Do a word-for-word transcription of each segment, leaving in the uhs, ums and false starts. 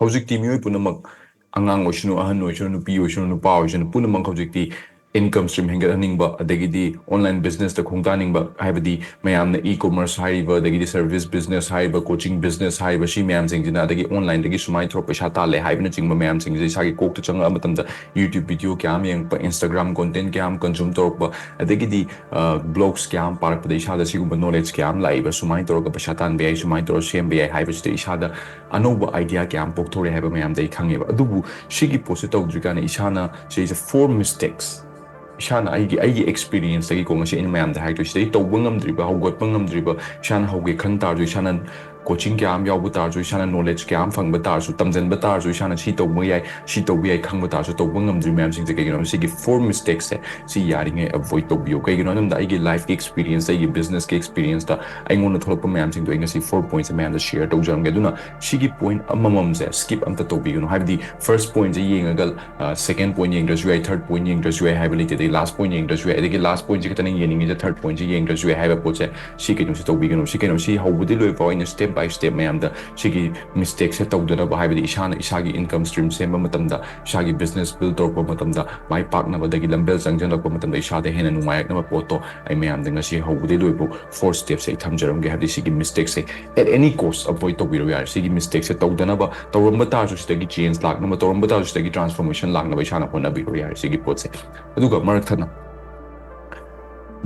ꯍꯧꯖꯤꯛꯇꯤ ꯃꯤꯑꯣꯏ ꯄꯨꯝꯅꯃꯛ, ꯑꯉꯥꯡ ꯑꯣꯏꯁꯅꯨ, ꯑꯍꯟ ꯑꯣꯏꯁꯅꯨ, ꯅꯨꯄꯤ ꯑꯣꯏꯁꯅꯨ, ꯅꯨꯄꯥ ꯑꯣꯏꯁꯅꯨ, ꯄꯨꯝꯅꯃꯛ ꯍꯧꯖꯤꯛꯇꯤ income stream ꯍꯦꯟꯒꯠꯍꯟꯅꯤꯡꯕ, ꯑꯗꯒꯤꯗꯤ online businessꯇ ꯈꯣꯡꯗꯥꯅꯤꯡꯕ, ꯍꯥꯏꯕꯗꯤ ꯃꯌꯥꯝꯅ e-commerce ꯍꯥꯏꯔꯤꯕ, ꯑꯗꯒꯤꯗꯤ service business ꯍꯥꯏꯔꯤꯕ, coaching business ꯍꯥꯏꯔꯤꯕ, ꯁꯤ ꯃꯌꯥꯝꯁꯤꯡꯁꯤꯅ, ꯑꯗꯒꯤ onlineꯗꯒꯤ ꯁꯨꯃꯥꯏꯅ ꯊꯣꯛ ꯄꯩꯁꯥ ꯇꯥꯜꯂꯦ ꯍꯥꯏꯕꯅꯆꯤꯡꯕ ꯃꯌꯥꯝꯁꯤꯡꯁꯦ ꯏꯁꯥꯒꯤ ꯀꯣꯛꯇ ꯆꯪꯉꯛꯑ ꯃꯇꯝꯗ YouTube video ꯀꯌꯥ ꯑꯃ ꯌꯦꯡꯉꯛꯄ, Instagram content ꯀꯌꯥ ꯑꯃ consume ꯇꯧꯔꯛꯄ, ꯑꯗꯒꯤꯗꯤ blogs ꯀꯌꯥ ꯑꯃ ꯄꯥꯔꯛꯄꯗ ꯏꯁꯥꯗ ꯁꯤꯒꯨꯝꯕ knowledge ꯀꯌꯥ ꯑꯃ ꯂꯥꯛꯏꯕ, ꯁꯨꯃꯥꯏꯅ ꯇꯧꯔꯒ ꯄꯩꯁꯥ ꯇꯥꯟꯕ ꯌꯥꯏ, ꯁꯨꯃꯥꯏꯅ ꯇꯧꯔꯒ ꯁꯦꯝꯕ ꯌꯥꯏ ꯍꯥꯏꯕꯁꯤꯗ ꯏꯁꯥꯗ ꯑꯅꯧꯕ idea ꯀꯌꯥ ꯑꯃ ꯄꯣꯛꯊꯣꯔꯛꯑꯦ ꯍꯥꯏꯕ ꯃꯌꯥꯝꯗ ꯑꯩ ꯈꯪꯉꯦꯕ꯫ ꯑꯗꯨꯕꯨ ꯁꯤꯒꯤ ꯄꯣꯠꯁꯦ ꯇꯧꯗ꯭ꯔꯤꯀꯥꯟꯗ ꯏꯁꯥꯅ ꯁꯤꯁꯦ four mistakes, ꯏꯁꯥꯅ ꯑꯩꯒꯤ, ꯑꯩꯒꯤ experienceꯇꯒꯤꯀꯣ, ꯉꯁꯤ ꯑꯩꯅ ꯃꯌꯥꯝꯗ ꯍꯥꯏꯔꯛꯇꯣꯏꯁꯤꯗ, ꯑꯩ ꯇꯧꯕ ꯉꯝꯗ꯭ꯔꯤꯕ, ꯍꯧꯒꯠꯄ ꯉꯝꯗ꯭ꯔꯤꯕ, ꯏꯁꯥꯅ ꯍꯧꯒꯦ ꯈꯟ ꯇꯥꯔꯁꯨ, ꯏꯁꯥꯅ coaching ꯀꯌꯥ ꯑꯃ ꯌꯥꯎꯕ ꯇꯥꯔꯁꯨ, ꯏꯁꯥꯅ knowledge ꯀꯌꯥ ꯑꯃ ꯐꯪꯕ ꯇꯥꯔꯁꯨ, ꯇꯝꯁꯤꯟꯕ ꯇꯥꯔꯁꯨ, ꯏꯁꯥꯅ ꯁꯤ ꯇꯧꯕ ꯌꯥꯏ, ꯁꯤ ꯇꯧꯕ ꯌꯥꯏ ꯈꯪꯕ ꯇꯥꯔꯁꯨ, ꯇꯧꯕ ꯉꯝꯗ꯭ꯔꯤ ꯃꯌꯥꯝꯁꯤꯡꯁꯦ ꯀꯩꯒꯤꯅꯣ? ꯁꯤꯒꯤ four mistakesꯁꯦ ꯁꯤ ꯌꯥꯔꯤꯉꯩ avoid ꯇꯧꯕꯤꯌꯨ꯫ ꯀꯩꯒꯤꯅꯣ ꯍꯥꯏꯕꯗ, ꯑꯩꯒꯤ lifeꯀꯤ experience, ꯑꯩꯒꯤ businessꯀꯤ experienceꯇ ꯑꯩꯉꯣꯟꯗ ꯊꯣꯛꯂꯛꯄ ꯃꯌꯥꯝꯁꯤꯡꯗꯣ ꯑꯩ ꯉꯁꯤ four pointꯁꯦ ꯃꯌꯥꯝꯗ share ꯇꯧꯖꯔꯝꯒꯦ꯫ ꯑꯗꯨꯅ ꯁꯤꯒꯤ point ꯑꯃꯃꯝꯁꯦ skip ꯑꯝꯇ ꯇꯧꯕꯤꯒꯅꯨ꯫ ꯍꯥꯏꯕꯗꯤ first pointꯁꯦ ꯌꯦꯡꯉꯒ, ꯑ, second point ꯌꯦꯡꯗ꯭ꯔꯁꯨ ꯌꯥꯏ, third point ꯌꯦꯡꯗ꯭ꯔꯁꯨ ꯌꯥꯏ ꯍꯥꯏꯕ ꯂꯩꯇꯦ, ꯑꯗꯩ last point ꯌꯦꯡꯗ꯭ꯔꯁꯨ ꯌꯥꯏ, ꯑꯗꯒꯤ last pointꯁꯦ ꯈꯛꯇꯅ ꯌꯦꯡꯅꯤꯡꯉꯤꯁꯦ, third pointꯁꯦ ꯌꯦꯡꯗ꯭ꯔꯁꯨ ꯌꯥꯏ ꯍꯥꯏꯕ ꯄꯣꯠꯁꯦ, ꯁꯤ ꯀꯩꯅꯣꯁꯦ ꯇꯧꯕꯤꯒꯅꯨ꯫ ꯁꯤ ꯀꯩꯅꯣ, ꯁꯤ ꯍꯧꯕꯗꯤ ꯂꯣꯏꯐꯥꯎ ꯑꯩꯅ step by step ꯃꯌꯥꯝꯗ ꯁꯤꯒꯤ mistakeꯁꯦ ꯇꯧꯗꯅꯕ, ꯍꯥꯏꯕꯗꯤ ꯏꯁꯥꯅ ꯏꯁꯥꯒꯤ income stream ꯁꯦꯝꯕ ꯃꯇꯝꯗ, ꯏꯁꯥꯒꯤ business build ꯇꯧꯔꯛꯄ ꯃꯇꯝꯗ, ꯃꯥꯏ ꯄꯥꯛꯅꯕ, ꯑꯗꯒꯤ ꯂꯝꯕꯦꯜ ꯆꯪꯁꯤꯜꯂꯛꯄ ꯃꯇꯝꯗ ꯏꯁꯥꯗ ꯍꯦꯟꯅ ꯅꯨꯡꯉꯥꯏꯔꯛꯅꯕ ꯄꯣꯠꯇꯣ ꯑꯩ ꯃꯌꯥꯝꯗ ꯉꯁꯤ ꯍꯧꯕꯗꯒꯤ ꯂꯣꯏꯐꯥꯎ four stepꯁꯦ ꯑꯩ ꯊꯝꯖꯔꯝꯒꯦ꯫ ꯍꯥꯏꯕꯗꯤ ꯁꯤꯒꯤ mistakeꯁꯦ at any cost avoid ꯇꯧꯕꯤꯔꯣ ꯌꯥꯔꯦ꯫ ꯁꯤꯒꯤ mistakeꯁꯦ ꯇꯧꯗꯅꯕ, ꯇꯧꯔꯝꯕ ꯇꯥꯔꯁꯨ ꯁꯤꯗꯒꯤ change ꯂꯥꯛꯅꯕ, ꯇꯧꯔꯝꯕ ꯇꯥꯔꯁꯨ ꯁꯤꯗꯒꯤ transformation ꯂꯥꯛꯅꯕ ꯏꯁꯥꯅ ꯍꯣꯠꯅꯕꯤꯔꯣ ꯌꯥꯔꯦ ꯁꯤꯒꯤ ꯄꯣꯠꯁꯦ꯫ ꯑꯗꯨꯒ ꯃꯔꯛ ꯊꯠꯅ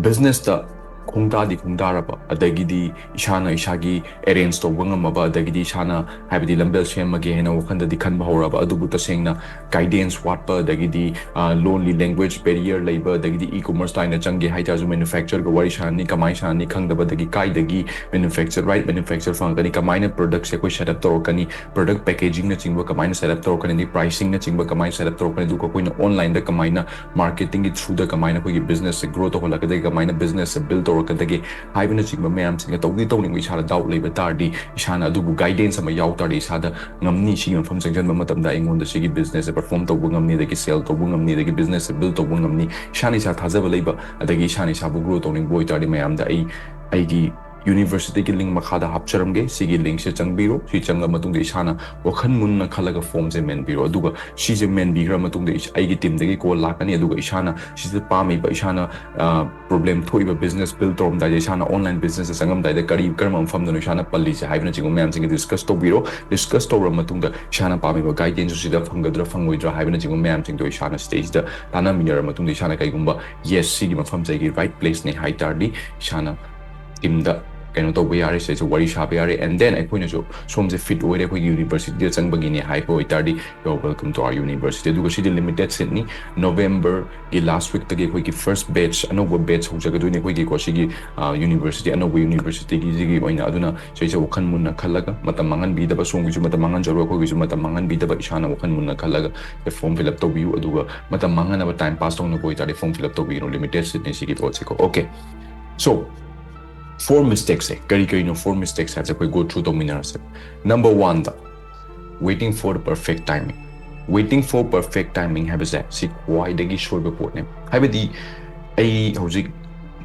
businessꯇ ꯈꯣꯡꯗꯥꯗꯤ ꯈꯣꯡꯗꯥꯔꯕ, ꯑꯗꯒꯤꯗꯤ ꯏꯁꯥꯅ ꯏꯁꯥꯒꯤ arrange ꯇꯧꯕ ꯉꯝꯃꯕ, ꯑꯗꯒꯤꯗꯤ ꯏꯁꯥꯅ, ꯍꯥꯏꯕꯗꯤ, ꯂꯝꯕꯦꯜ ꯁꯦꯝꯃꯒꯦ ꯍꯥꯏꯅ ꯋꯥꯈꯜꯗꯗꯤ ꯈꯟꯕ ꯍꯧꯔꯕ, ꯑꯗꯨꯕꯨ ꯇꯁꯦꯡꯅ guidance ꯋꯥꯠꯄ, ꯑꯗꯒꯤꯗꯤ, ꯑ, ꯂꯣꯟꯂꯤ, language barrier ꯂꯩꯕ, ꯑꯗꯒꯤꯗꯤ e-commerce lineꯗ ꯆꯪꯒꯦ ꯍꯥꯏꯇꯥꯔꯁꯨ manufacturerꯒ ꯋꯥꯔꯤ ꯁꯥꯟꯅꯅꯤ, ꯀꯃꯥꯏꯅ ꯁꯥꯟꯅꯅꯤ ꯈꯪꯗꯕ, ꯑꯗꯒꯤ ꯀꯥꯏꯗꯒꯤ manufacture, right manufacture ꯐꯪꯉꯛꯀꯅꯤ, ꯀꯃꯥꯏꯅ productꯁꯦ ꯑꯩꯈꯣꯏ set up ꯇꯧꯔꯛꯀꯅꯤ, product packagingꯅꯆꯤꯡꯕ ꯀꯃꯥꯏꯅ set up ꯇꯧꯔꯛꯀꯅꯤ, ꯑꯗꯒꯤ pricingꯅꯆꯤꯡꯕ ꯀꯃꯥꯏꯅ set up ꯇꯧꯔꯛꯀꯅꯤ, ꯑꯗꯨꯒ ꯑꯩꯈꯣꯏꯅ onlineꯗ ꯀꯃꯥꯏꯅ marketingꯒꯤ throughꯗ ꯀꯃꯥꯏꯅ ꯑꯩꯈꯣꯏꯒꯤ businessꯁꯦ grow ꯇꯧꯍꯜꯂꯛꯀꯗꯒꯦ, ꯀꯃꯥꯏꯅ businessꯁꯦ build ꯇꯧꯔꯛꯀꯗꯒꯦ ꯍꯥꯏꯕꯅꯆꯤꯡꯕ ꯃꯌꯥꯝꯁꯤꯡꯁꯦ ꯇꯧꯗꯤ ꯇꯧꯅꯤꯡꯕ, ꯏꯁꯥꯗ doubt ꯂꯩꯕ ꯇꯥꯔꯗꯤ, ꯏꯁꯥꯅ ꯑꯗꯨꯕꯨ guidance ꯑꯃ ꯌꯥꯎ ꯇꯥꯔꯗꯤ ꯏꯁꯥꯗ ꯉꯝꯅꯤ꯫ ꯁꯤꯒꯤ ꯃꯐꯝ ꯆꯪꯁꯤꯟꯕ ꯃꯇꯝꯗ ꯑꯩꯉꯣꯟꯗ ꯁꯤꯒꯤ businessꯁꯦ perform ꯇꯧꯕ ꯉꯝꯅꯤ, ꯑꯗꯒꯤ sell ꯇꯧꯕ ꯉꯝꯅꯤ, ꯑꯗꯒꯤ businessꯁꯦ build ꯇꯧꯕ ꯉꯝꯅꯤ꯫ ꯏꯁꯥꯅ ꯏꯁꯥ ꯊꯥꯖꯕ ꯂꯩꯕ, ꯑꯗꯒꯤ ꯏꯁꯥꯅ ꯏꯁꯥꯕꯨ grow ꯇꯧꯅꯤꯡꯕ ꯑꯣꯏꯇꯥꯔꯗꯤ ꯃꯌꯥꯝꯗ ꯑꯩ, ꯑꯩꯒꯤ ꯌꯨꯅꯤꯚꯔꯁꯤꯇꯤꯒꯤ ꯂꯤꯡ ꯃꯈꯥꯗ ꯍꯥꯞꯆꯔꯝꯒꯦ꯫ ꯁꯤꯒꯤ ꯂꯤꯡꯁꯦ ꯆꯪꯕꯤꯔꯣ꯫ ꯁꯤ ꯆꯪꯉ ꯃꯇꯨꯡꯗ ꯏꯁꯥꯅ ꯋꯥꯈꯜ ꯃꯨꯟꯅ ꯈꯜꯂꯒ ꯐꯣꯝꯁꯦ ꯃꯦꯟꯕꯤꯔꯣ꯫ ꯑꯗꯨꯒ ꯁꯤꯁꯦ ꯃꯦꯟꯕꯤꯈ꯭ꯔ ꯃꯇꯨꯡꯗ ꯏꯁ-, ꯑꯩꯒꯤ ꯇꯤꯝꯗꯒꯤ ꯀꯣꯜ ꯂꯥꯛꯀꯅꯤ꯫ ꯑꯗꯨꯒ ꯏꯁꯥꯅ ꯁꯤꯗ ꯄꯥꯝꯃꯤꯕ, ꯏꯁꯥꯅ ꯄ꯭ꯔꯣꯕ꯭ꯂꯦꯝ ꯊꯣꯛꯏꯕ ꯕꯤꯖꯤꯅꯦꯁ ꯕꯤꯜ ꯇꯧꯔꯝꯗꯥꯏꯗ, ꯏꯁꯥꯅ ꯑꯣꯟꯂꯥꯏꯟ ꯕꯤꯖꯤꯅꯦꯁꯇ ꯆꯪꯉꯝꯗꯥꯏꯗ ꯀꯔꯤ, ꯀꯔꯝꯕ ꯃꯐꯝꯗꯅꯣ ꯏꯁꯥꯅ ꯄꯜꯂꯤꯁꯦ ꯍꯥꯏꯕꯅꯆꯤꯡꯕ ꯃꯌꯥꯝꯁꯤꯡꯒ ꯗꯤꯁꯀꯁ ꯇꯧꯕꯤꯔꯣ꯫ ꯗꯤꯁꯀꯁ ꯇꯧꯔ ꯃꯇꯨꯡꯗ ꯏꯁꯥꯅ ꯄꯥꯝꯃꯤꯕ ꯒꯥꯏꯗꯦꯟꯁꯁꯨ ꯁꯤꯗ ꯐꯪꯒꯗ꯭ꯔꯥ ꯐꯪꯉꯣꯏꯗ꯭ꯔꯥ ꯍꯥꯏꯕꯅꯆꯤꯡꯕ ꯃꯌꯥꯝꯁꯤꯡꯗꯣ ꯏꯁꯥꯅ ꯁꯤꯗꯩꯁꯤꯗ ꯇꯥꯟꯅꯃꯤꯟꯅꯔ ꯃꯇꯨꯡꯗ ꯏꯁꯥꯅ ꯀꯩꯒꯨꯝꯕ ꯌꯦꯁ, ꯁꯤꯒꯤ ꯃꯐꯝꯁꯦ ꯑꯩꯒꯤ ꯔꯥꯏꯠ ꯄ꯭ꯂꯦꯁꯅꯦ ꯍꯥꯏ ꯇꯥꯔꯗꯤ, ꯏꯁꯥꯅ ꯇꯤꯝꯗ ꯀꯩꯅꯣ ꯇꯧꯕ ꯌꯥꯔꯦ, ꯁꯤꯗꯩꯁꯤꯗ ꯋꯥꯔꯤ ꯁꯥꯕ ꯌꯥꯔꯦ꯫ And then ꯑꯩꯈꯣꯏꯅꯁꯨ ꯁꯣꯝꯁꯦ ꯐꯤꯠ ꯑꯣꯏꯔꯦ, ꯑꯩꯈꯣꯏꯒꯤ ꯌꯨꯅꯤꯚꯔꯁꯤꯇꯤꯗ ꯆꯪꯕꯒꯤꯅꯦ ꯍꯥꯏꯕ ꯑꯣꯏꯇꯥꯔꯗꯤ, you are welcome to our university꯫ ꯑꯗꯨꯒ ꯁꯤꯗꯤ ꯂꯤꯃꯤꯇꯦꯠ ꯁꯤꯠꯅꯤ꯫ ꯅꯣꯕꯦꯝꯕꯔꯒꯤ ꯂꯥꯁ ꯋꯤꯛꯇꯒꯤ ꯑꯩꯈꯣꯏꯒꯤ ꯐꯥꯔꯁ ꯕꯦꯠꯆ, ꯑꯅꯧꯕ ꯕꯦꯠꯆ ꯍꯧꯖꯒꯗꯣꯏꯅꯤ ꯑꯩꯈꯣꯏꯒꯤꯀꯣ, ꯁꯤꯒꯤ ꯌꯨꯅꯤꯚꯔꯁꯤꯇꯤ, ꯑꯅꯧꯕ ꯌꯨꯅꯤꯚꯔꯁꯤꯇꯤꯒꯤꯁꯤꯒꯤ ꯑꯣꯏꯅ꯫ ꯑꯗꯨꯅ ꯁꯤꯁꯦ ꯋꯥꯈꯜ ꯃꯨꯟꯅ ꯈꯜꯂꯒ, ꯃꯇꯝ ꯃꯥꯡꯍꯟꯕꯤꯗꯕ, ꯁꯣꯝꯒꯤꯁꯨ ꯃꯇꯝ ꯃꯥꯡꯍꯟꯖꯔꯣꯏ, ꯑꯩꯈꯣꯏꯒꯤꯁꯨ ꯃꯇꯝ ꯃꯥꯡꯍꯟꯕꯤꯗꯕ, ꯏꯁꯥꯅ ꯋꯥꯈꯜ ꯃꯨꯟꯅ ꯈꯜꯂꯒ ꯐꯣꯝ ꯐꯤꯜ ꯑꯞ ꯇꯧꯕꯤꯌꯨ꯫ ꯑꯗꯨꯒ ꯃꯇꯝ ꯃꯥꯡꯍꯟꯅꯕ, ꯇꯥꯏꯝ ꯄꯥꯁ ꯇꯧꯅꯕ ꯑꯣꯏꯇꯥꯔꯗꯤ ꯐꯣꯝ ꯐꯤꯜ ꯑꯞ ꯇꯧꯕꯤꯒꯅꯨ, ꯂꯤꯃꯤꯇꯦꯠ ꯁꯤꯠꯅꯤ ꯁꯤꯒꯤ ꯄꯣꯠꯁꯦꯀꯣ꯫ Okay, so ꯐꯣꯔ ꯃꯤꯁꯇꯦꯛꯁꯦ ꯀꯔꯤ ꯀꯔꯤꯅꯣ? ꯐꯣꯔ ꯃꯤꯁꯇꯦꯛꯁ ꯍꯥꯏꯕꯁꯦ ꯑꯩꯈꯣꯏ ꯒꯣ ꯊ꯭ꯔꯨ ꯇꯧꯃꯤꯟꯅꯔꯁꯦ꯫ ꯅꯝꯕꯔ ꯋꯥꯟꯗ, waiting for the perfect timing꯫ Waiting for perfect timing ꯍꯥꯏꯕꯁꯦ ꯁꯤ ꯈ꯭ꯋꯥꯏꯗꯒꯤ ꯁꯣꯏꯕ ꯄꯣꯠꯅꯦ꯫ ꯍꯥꯏꯕꯗꯤ ꯑꯩ ꯍꯧꯖꯤꯛ,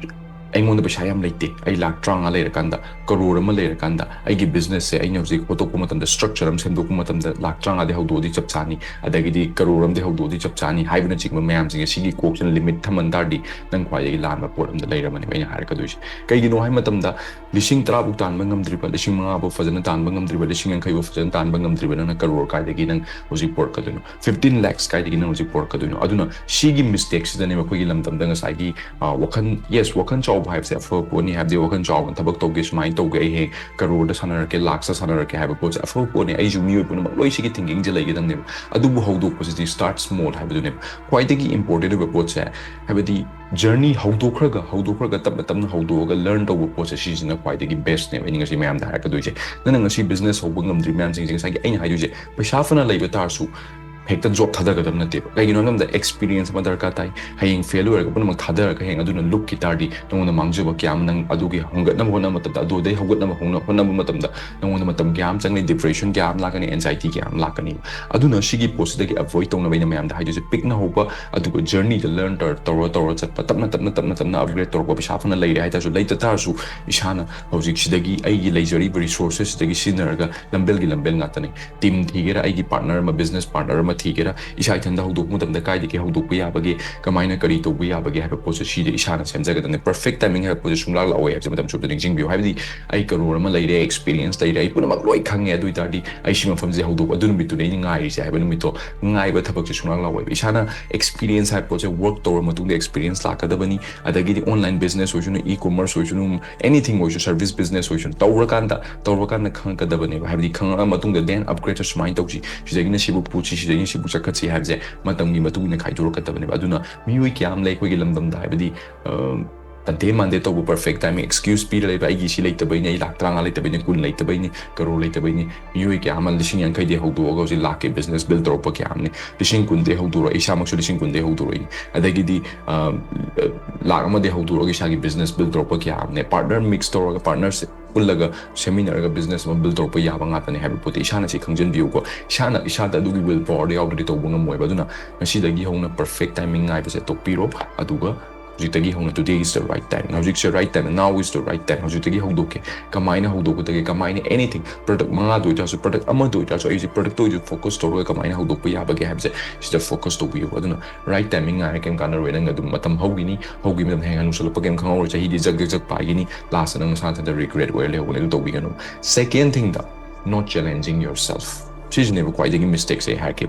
ꯑꯩꯉꯣꯟꯗ ꯄꯩꯁꯥ ꯌꯥꯝ ꯂꯩꯇꯦ, ꯑꯩ ꯂꯥꯛ ꯇꯔꯥꯃꯉꯥ ꯂꯩꯔꯀꯥꯟꯗ, ꯀꯔꯣꯔ ꯑꯃ ꯂꯩꯔꯀꯥꯟꯗ, ꯑꯩꯒꯤ ꯕꯤꯖꯤꯅꯦꯁꯁꯦ ꯑꯩꯅ ꯍꯧꯖꯤꯛ ꯍꯧꯗꯣꯛꯄ ꯃꯇꯝꯗ, ꯁ꯭ꯇ꯭ꯔꯛꯆꯔ ꯑꯃ ꯁꯦꯝꯗꯣꯛꯄ ꯃꯇꯝꯗ, ꯂꯥꯛ ꯇꯔꯥꯃꯉꯥꯗꯤ ꯍꯧꯗꯣꯛꯑꯗꯤ ꯆꯞ ꯆꯥꯅꯤ, ꯑꯗꯒꯤꯗꯤ ꯀꯔꯣꯔ ꯑꯃꯗꯤ ꯍꯧꯗꯣꯛꯑꯗꯤ ꯆꯞ ꯆꯥꯅꯤ ꯍꯥꯏꯕꯅꯆꯤꯡꯕ ꯃꯌꯥꯝꯁꯤꯡꯁꯦ, ꯁꯤꯒꯤ ꯀꯣꯛꯁꯤꯅ ꯂꯤꯃꯤꯠ ꯊꯝꯍꯟ ꯇꯥꯔꯗꯤ, ꯅꯪ ꯈ꯭ꯋꯥꯏꯗꯒꯤ ꯂꯥꯟꯕ ꯄꯣꯠ ꯑꯃꯗ ꯂꯩꯔꯕꯅꯦꯕ ꯑꯩꯅ ꯍꯥꯏꯔꯛꯀꯗꯣꯏꯁꯦ꯫ ꯀꯩꯒꯤꯅꯣ ꯍꯥꯏ ꯃꯇꯝꯗ, ꯂꯤꯁꯤꯡ ꯇꯔꯥꯐꯧ ꯇꯥꯟꯕ ꯉꯝꯗ꯭ꯔꯤꯕ, ꯂꯤꯁꯤꯡ ꯃꯉꯥꯐꯧ ꯐꯖꯅ ꯇꯥꯟꯕ ꯉꯝꯗ꯭ꯔꯤꯕ, ꯂꯤꯁꯤꯡ ꯌꯥꯡꯈꯩꯐꯧ ꯐꯖꯅ ꯇꯥꯟꯕ ꯉꯝꯗ꯭ꯔꯤꯕ ꯅꯪꯅ ꯀꯔꯣꯔ ꯀꯥꯏꯗꯒꯤ ꯅꯪ ꯍꯧꯖꯤꯛ ꯄꯨꯔꯛꯀꯗꯣꯏꯅꯣ? ꯐꯤꯐꯇꯤꯟ ꯂꯥꯛꯁ ꯀꯥꯏꯗꯒꯤ ꯅꯪ ꯍꯧꯖꯤꯛ ꯄꯨꯔꯛꯀꯗꯣꯏꯅꯣ? ꯑꯗꯨꯅ ꯁꯤꯒꯤ ꯃꯤꯁꯇꯦꯛꯁꯤꯗꯅꯦꯕ ꯑꯩꯈꯣꯏꯒꯤ ꯂꯝꯗꯝꯗ ꯉꯁꯥꯏꯒꯤ, ꯑ, ꯋꯥꯈꯜ, ꯌꯦꯁ, ꯋꯥꯈꯜ ꯆꯥꯎꯕ ꯍꯥꯏꯕꯁꯦ ꯑꯐꯕ ꯄꯣꯠꯅꯤ꯫ ꯍꯥꯏꯕꯗꯤ ꯋꯥꯈꯜ ꯆꯥꯎꯅ ꯊꯕꯛ ꯇꯧꯒꯦ, ꯁꯨꯃꯥꯏꯅ ꯇꯧꯒꯦ, ꯑꯩ ꯍꯌꯦꯡ ꯀꯔꯣꯔꯗ ꯁꯥꯟꯅꯔꯛꯀꯦ, ꯂꯥꯛꯁꯇ ꯁꯥꯟꯅꯔꯛꯀꯦ ꯍꯥꯏꯕ ꯄꯣꯠꯁꯦ ꯑꯐꯕ ꯄꯣꯠꯅꯤ꯫ ꯑꯩꯁꯨ ꯃꯤꯑꯣꯏ ꯄꯨꯝꯅꯃꯛ ꯂꯣꯏ ꯁꯤꯒꯤ ꯊꯤꯡꯀꯤꯡꯁꯦ ꯂꯩꯒꯗꯕꯅꯦꯕ꯫ ꯑꯗꯨꯕꯨ ꯍꯧꯗꯣꯛꯄꯁꯤꯗꯤ start small ꯍꯥꯏꯕꯗꯨꯅꯦꯕ ꯈ꯭ꯋꯥꯏꯗꯒꯤ ꯏꯝꯄꯣꯔꯇꯦꯟ ꯑꯣꯏꯕ ꯄꯣꯠꯁꯦ꯫ ꯍꯥꯏꯕꯗꯤ ꯖꯔꯅꯤ ꯍꯧꯗꯣꯛꯈ꯭ꯔꯒ, ꯍꯧꯗꯣꯛꯈ꯭ꯔꯒ ꯇꯞꯅ ꯇꯞꯅ ꯍꯧꯗꯣꯛꯑꯒ ꯂꯔꯟ ꯇꯧꯕ ꯄꯣꯠꯁꯦ, ꯁꯤꯁꯤꯅ ꯈ꯭ꯋꯥꯏꯗꯒꯤ ꯕꯦꯁꯅꯦꯕ꯫ ꯑꯩꯅ ꯉꯁꯤ ꯃꯌꯥꯝꯗ ꯍꯥꯏꯔꯛꯀꯗꯣꯏꯁꯦ, ꯅꯪꯅ ꯉꯁꯤ ꯕꯤꯖꯤꯅꯦꯁ ꯍꯧꯕ ꯉꯝꯗ꯭ꯔꯤ ꯃꯌꯥꯝꯁꯤꯡꯁꯦ, ꯉꯁꯥꯏꯒꯤ ꯑꯩꯅ ꯍꯥꯏꯗꯣꯏꯁꯦ, ꯄꯩꯁꯥ ꯐꯅ ꯂꯩꯕ ꯇꯥꯔꯁꯨ, ꯍꯦꯛꯇ ꯖꯣꯕ ꯊꯥꯗꯒꯗꯕ ꯅꯠꯇꯦꯕ꯫ ꯀꯩꯒꯤꯅꯣ ꯍꯥꯏꯕꯗ ꯑꯦꯛꯁꯄꯤꯔꯤꯌꯦꯟꯁ ꯑꯃ ꯗꯔꯀꯥꯔ ꯇꯥꯏ꯫ ꯍꯌꯦꯡ ꯐꯦꯜ ꯑꯣꯏꯔꯒ ꯄꯨꯝꯅꯃꯛ ꯊꯥꯗꯔꯒ ꯍꯌꯦꯡ ꯑꯗꯨꯅ ꯂꯨꯞꯈꯤ ꯇꯥꯔꯗꯤ ꯅꯉꯣꯟꯗ ꯃꯥꯡꯖꯕ ꯀꯌꯥ ꯑꯃ, ꯅꯪ ꯑꯗꯨꯒꯤ ꯍꯣꯡꯒꯠꯅꯕ ꯍꯣꯠꯅꯕ ꯃꯇꯝꯗ, ꯑꯗꯨꯗꯩ ꯍꯧꯒꯠꯅꯕ ꯍꯣꯠꯅ- ꯍꯣꯠꯅꯕ ꯃꯇꯝꯗ ꯅꯉꯣꯟꯗ ꯃꯇꯝ ꯀꯌꯥ ꯑꯃ ꯆꯪꯒꯅꯤ, ꯗꯤꯄ꯭ꯔꯦꯁꯟ ꯀꯌꯥ ꯑꯃ ꯂꯥꯛꯀꯅꯤ, ꯑꯦꯟꯖꯥꯏꯇꯤ ꯀꯌꯥ ꯑꯃ ꯂꯥꯛꯀꯅꯤ꯫ ꯑꯗꯨꯅ ꯁꯤꯒꯤ ꯄꯣꯠꯁꯤꯗꯒꯤ ꯑꯦꯚꯣꯏꯗ ꯇꯧꯅꯕ ꯑꯩꯅ ꯃꯌꯥꯝꯗ ꯍꯥꯏꯗꯣꯏꯁꯦ, ꯄꯤꯛꯅ ꯍꯧꯕ ꯑꯗꯨꯒ ꯖꯔꯅꯤꯗ ꯂꯔꯟ ꯇꯧꯔ ꯇꯧꯔ ꯆꯠꯄ, ꯇꯞꯅ ꯇꯞꯅ ꯇꯞꯅ ꯇꯞꯅ ꯑꯞꯒ꯭ꯔꯦꯗ ꯇꯧꯔꯛꯄ꯫ ꯄꯩꯁꯥ ꯐꯅ ꯂꯩꯔꯦ ꯍꯥꯏ ꯇꯥꯔꯁꯨ, ꯂꯩꯇ ꯇꯥꯔꯁꯨ ꯏꯁꯥꯅ ꯍꯧꯖꯤꯛ ꯁꯤꯗꯒꯤ ꯑꯩꯒꯤ ꯂꯩꯖꯔꯤꯕ ꯔꯤꯁꯣꯔꯁꯦꯁ ꯁꯤꯗꯒꯤ ꯁꯤꯖꯤꯟꯅꯔꯒ ꯂꯝꯕꯦꯜꯒꯤ ꯂꯝꯕꯦꯜ ꯉꯥꯛꯇꯅꯤ꯫ ꯇꯤꯝ ꯊꯤꯒꯦꯔꯥ, ꯑꯩꯒꯤ ꯄꯥꯔꯠꯅꯔ ꯑꯃ, ꯕꯤꯖꯤꯅꯦꯁ ꯄꯥꯔꯠꯅꯔ ꯑꯃ ꯊꯤꯒꯦꯔꯥ, ꯏꯁꯥ ꯏꯊꯟꯗ ꯍꯧꯗꯣꯛꯄ ꯃꯇꯝꯗ ꯀꯥꯏꯗꯒꯤ ꯍꯧꯗꯣꯛꯄ ꯌꯥꯕꯒꯦ, ꯀꯃꯥꯏꯅ ꯀꯔꯤ ꯇꯧꯕ ꯌꯥꯕꯒꯦ ꯍꯥꯏꯕ ꯄꯣꯠꯁꯦ ꯁꯤꯗꯤ ꯏꯁꯥꯅ ꯁꯦꯝꯖꯒꯗꯕꯅꯤ꯫ ꯄꯔꯐꯦꯛ ꯇꯥꯏꯃꯤꯡ ꯍꯥꯏꯕ ꯄꯣꯠꯁꯦ ꯁꯨꯡꯂꯥꯛ ꯂꯥꯛꯑꯣꯏ ꯍꯥꯏꯕꯁꯦ ꯃꯇꯝ ꯆꯨꯞꯄꯗ ꯅꯤꯡꯁꯤꯡꯕꯤꯌꯨ꯫ ꯍꯥꯏꯕꯗꯤ ꯑꯩ ꯀꯔꯣꯔ ꯑꯃ ꯂꯩꯔꯦ, ꯑꯦꯛꯁꯄꯤꯔꯤꯌꯦꯟꯁ ꯂꯩꯔꯦ, ꯑꯩ ꯄꯨꯝꯅꯃꯛ ꯂꯣꯏ ꯈꯪꯉꯦ, ꯑꯗꯨ ꯑꯣꯏ ꯇꯥꯔꯗꯤ ꯑꯩ ꯁꯤ ꯃꯐꯝꯁꯤꯗ ꯍꯧꯗꯣꯛꯄ, ꯑꯗꯨ ꯅꯨꯃꯤꯠꯇꯨꯗ ꯑꯩꯅ ꯉꯥꯏꯔꯤꯁꯦ ꯍꯥꯏꯕ ꯅꯨꯃꯤꯠꯇꯣ, ꯉꯥꯏꯕ ꯊꯕꯛꯁꯦ ꯁꯨꯡꯂꯥꯛ ꯂꯥꯛꯑꯣꯏꯕ꯫ ꯏꯁꯥꯅ ꯑꯦꯛꯁꯄꯤꯔꯤꯌꯦꯟꯁ ꯍꯥꯏꯕ ꯄꯣꯠꯁꯦ ꯋꯔꯛ ꯇꯧꯔ ꯃꯇꯨꯡꯗ ꯑꯦꯛꯁꯄꯤꯔꯤꯌꯦꯟꯁ ꯂꯥꯛꯀꯗꯕꯅꯤ꯫ ꯑꯗꯒꯤꯗꯤ ꯑꯣꯟꯂꯥꯏꯟ ꯕꯤꯖꯤꯅꯦꯁ ꯑꯣꯏꯁꯅꯨ, ꯏ ꯀꯣꯃꯔꯁ ꯑꯣꯏꯁꯅꯨ, ꯑꯦꯅꯤꯊꯤꯡ ꯑꯣꯏꯁꯨ, ꯁꯔꯚꯤꯁ ꯕꯤꯖꯤꯅꯦꯁ ꯑꯣꯏꯁꯅꯨ, ꯇꯧꯔꯀꯥꯟꯗ ꯇꯧꯔꯀꯥꯟꯗ ꯈꯪꯉꯛꯀꯗꯕꯅꯦꯕ꯫ ꯍꯥꯏꯕꯗꯤ ꯈꯪꯉꯛꯑ ꯃꯇꯨꯡꯗ ꯗꯦꯟ ꯑꯞꯒ꯭ꯔꯦꯗꯁꯨ ꯁꯨꯃꯥꯏꯅ ꯇꯧꯁꯤ, ꯁꯤꯗꯒꯤꯅ ꯁꯤꯕꯨ ꯄꯨꯁꯤ, ꯁꯤꯗꯒꯤꯅ ꯁꯤꯕꯨ ꯆꯈꯠꯁꯤ ꯍꯥꯏꯕꯁꯦ ꯃꯇꯝꯒꯤ ꯃꯇꯨꯡ ꯏꯟꯅ ꯈꯥꯏꯗꯣꯔꯛꯀꯗꯕꯅꯦꯕ꯫ ꯑꯗꯨꯅ ꯃꯤꯑꯣꯏ ꯀꯌꯥ ꯑꯃ ꯂꯩ ꯑꯩꯈꯣꯏꯒꯤ ꯂꯝꯗꯝꯗ, ꯍꯥꯏꯕꯗꯤ ꯇꯟꯗꯦ ꯃꯥꯟꯗꯦ ꯇꯧꯕ, ꯄꯔꯐꯦꯛ ꯇꯥꯏꯃꯤꯡ, ꯑꯦꯛꯁꯀ꯭ꯌꯨꯁ ꯄꯤꯔ ꯂꯩꯕ, "ꯑꯩꯒꯤ ꯁꯤ ꯂꯩꯇꯕꯩꯅꯦ, ꯑꯩ ꯂꯥꯛ ꯇꯔꯥꯃꯉꯥ ꯂꯩꯇꯕꯩꯅꯦ, ꯀꯨꯟ ꯂꯩꯇꯕꯩꯅꯦ, ꯀꯔꯣꯔ ꯂꯩꯇꯕꯩꯅꯦ"꯫ ꯃꯤꯑꯣꯏ ꯀꯌꯥ ꯑꯃ ꯂꯤꯁꯤꯡ ꯌꯥꯡꯈꯩꯗꯩ ꯍꯧꯗꯣꯛꯑꯒ ꯍꯧꯖꯤꯛ ꯂꯥꯛꯀꯤ ꯕꯤꯖꯤꯅꯦꯁ ꯕꯤꯜ ꯇꯧꯔꯛꯄ ꯀꯌꯥ ꯑꯃꯅꯦ꯫ ꯂꯤꯁꯤꯡ ꯀꯨꯟꯗꯩ ꯍꯧꯗꯣꯔꯛꯑꯣ, ꯏꯁꯥꯃꯛꯁꯨ ꯂꯤꯁꯤꯡ ꯀꯨꯟꯗꯩ ꯍꯧꯗꯣꯔꯛꯏꯅꯦ꯫ ꯑꯗꯒꯤꯗꯤ ꯑ, ꯂꯥꯛ ꯑꯃꯗꯩ ꯍꯧꯗꯣꯔꯛꯑꯒ ꯏꯁꯥꯒꯤ ꯕꯤꯖꯤꯅꯦꯁ ꯕꯤꯜ ꯇꯧꯔꯛꯄ ꯀꯌꯥ ꯑꯃꯅꯦ꯫ ꯄꯥꯔꯠꯅꯔ ꯃꯤꯛꯁ ꯇꯧꯔꯒ, ꯄꯥꯔꯠꯅꯔꯁꯤꯞ ꯄꯨꯜꯂꯒ ꯁꯦꯝꯃꯤꯟꯅꯔꯒ ꯕꯤꯖꯤꯅꯦꯁ ꯑꯃ ꯕꯤꯜ ꯇꯧꯔꯛꯄ ꯌꯥꯕ ꯉꯥꯛꯇꯅꯦ ꯍꯥꯏꯕ ꯄꯣꯠꯇꯤ ꯏꯁꯥꯅ ꯁꯤ ꯈꯪꯖꯟꯕꯤꯌꯨꯀꯣ꯫ ꯏꯁꯥꯅ, ꯏꯁꯥꯗ ꯑꯗꯨꯒꯤ ꯋꯤꯜ ꯄꯥꯋꯔꯗꯣ ꯌꯥꯎꯗ꯭ꯔꯗꯤ ꯇꯧꯕ ꯉꯝꯃꯣꯏꯕ꯫ ꯑꯗꯨꯅ ꯉꯁꯤꯗꯒꯤ ꯍꯧꯅ ꯄꯔꯐꯦꯛ ꯇꯥꯏꯃꯤꯡ ꯉꯥꯏꯕꯁꯦ ꯇꯣꯛꯄꯤꯔꯣ꯫ ꯑꯗꯨꯒ ꯍꯧꯖꯤꯛꯇꯒꯤ ꯍꯧꯅ, "Today is the right time, ꯍꯧꯖꯤꯛꯁꯦ right time, now is the right time", ꯍꯧꯖꯤꯛꯇꯒꯤ ꯍꯧꯗꯣꯛꯀꯦ꯫ ꯀꯃꯥꯏꯅ ꯍꯧꯗꯣꯛꯀꯗꯒꯦ, ꯀꯃꯥꯏꯅ, ꯑꯦꯅꯤꯊꯤꯡ, ꯄ꯭ꯔꯗꯛ ꯃꯉꯥꯗ ꯑꯣꯏꯇꯥꯔꯁꯨ, ꯄ꯭ꯔꯗꯛ ꯑꯃꯗ ꯑꯣꯏꯇꯥꯔꯁꯨ, ꯑꯩꯁꯦ ꯄ꯭ꯔꯗꯛꯇ ꯑꯣꯏꯁꯨ ꯐꯣꯀꯁ ꯇꯧꯔꯒ ꯀꯃꯥꯏꯅ ꯍꯧꯗꯣꯛꯄ ꯌꯥꯕꯒꯦ ꯍꯥꯏꯕꯁꯦ ꯁꯤꯗ ꯐꯣꯀꯁ ꯇꯧꯕꯤꯌꯨ꯫ ꯑꯗꯨꯅ ꯔꯥꯏꯠ ꯇꯥꯏꯃꯤꯡ ꯉꯥꯏꯔ ꯀꯩꯝ ꯀꯥꯟꯅꯔꯣꯏ꯫ ꯅꯪ ꯑꯗꯨꯝ ꯃꯇꯝ ꯍꯧꯈꯤꯅꯤ, ꯍꯧꯈꯤꯕ ꯃꯇꯝꯗ ꯍꯌꯦꯡ ꯍꯅꯨꯁꯜꯂꯛꯄ ꯀꯩꯝ ꯈꯪꯍꯧꯔꯣꯏ, ꯆꯍꯤꯗꯤ ꯖꯛ ꯖꯛ ꯖꯛ ꯄꯥꯏꯒꯅꯤ, ꯂꯥꯁꯇ ꯅꯪ ꯅꯁꯥ ꯅꯊꯟꯗ ꯔꯤꯒ꯭ꯔꯦꯠ ꯑꯣꯏꯔ ꯂꯩꯍꯧꯒꯅꯤ꯫ ꯑꯗꯨ ꯇꯧꯕꯤꯒꯅꯨ꯫ Second thing the, not challenging yourself꯫ ꯁꯤꯁꯤꯅꯦꯕ ꯈ꯭ꯋꯥꯏꯗꯒꯤ ꯃꯤꯁꯇꯦꯛꯁꯦ ꯑꯩ ꯍꯥꯏꯔꯛꯀꯦ꯫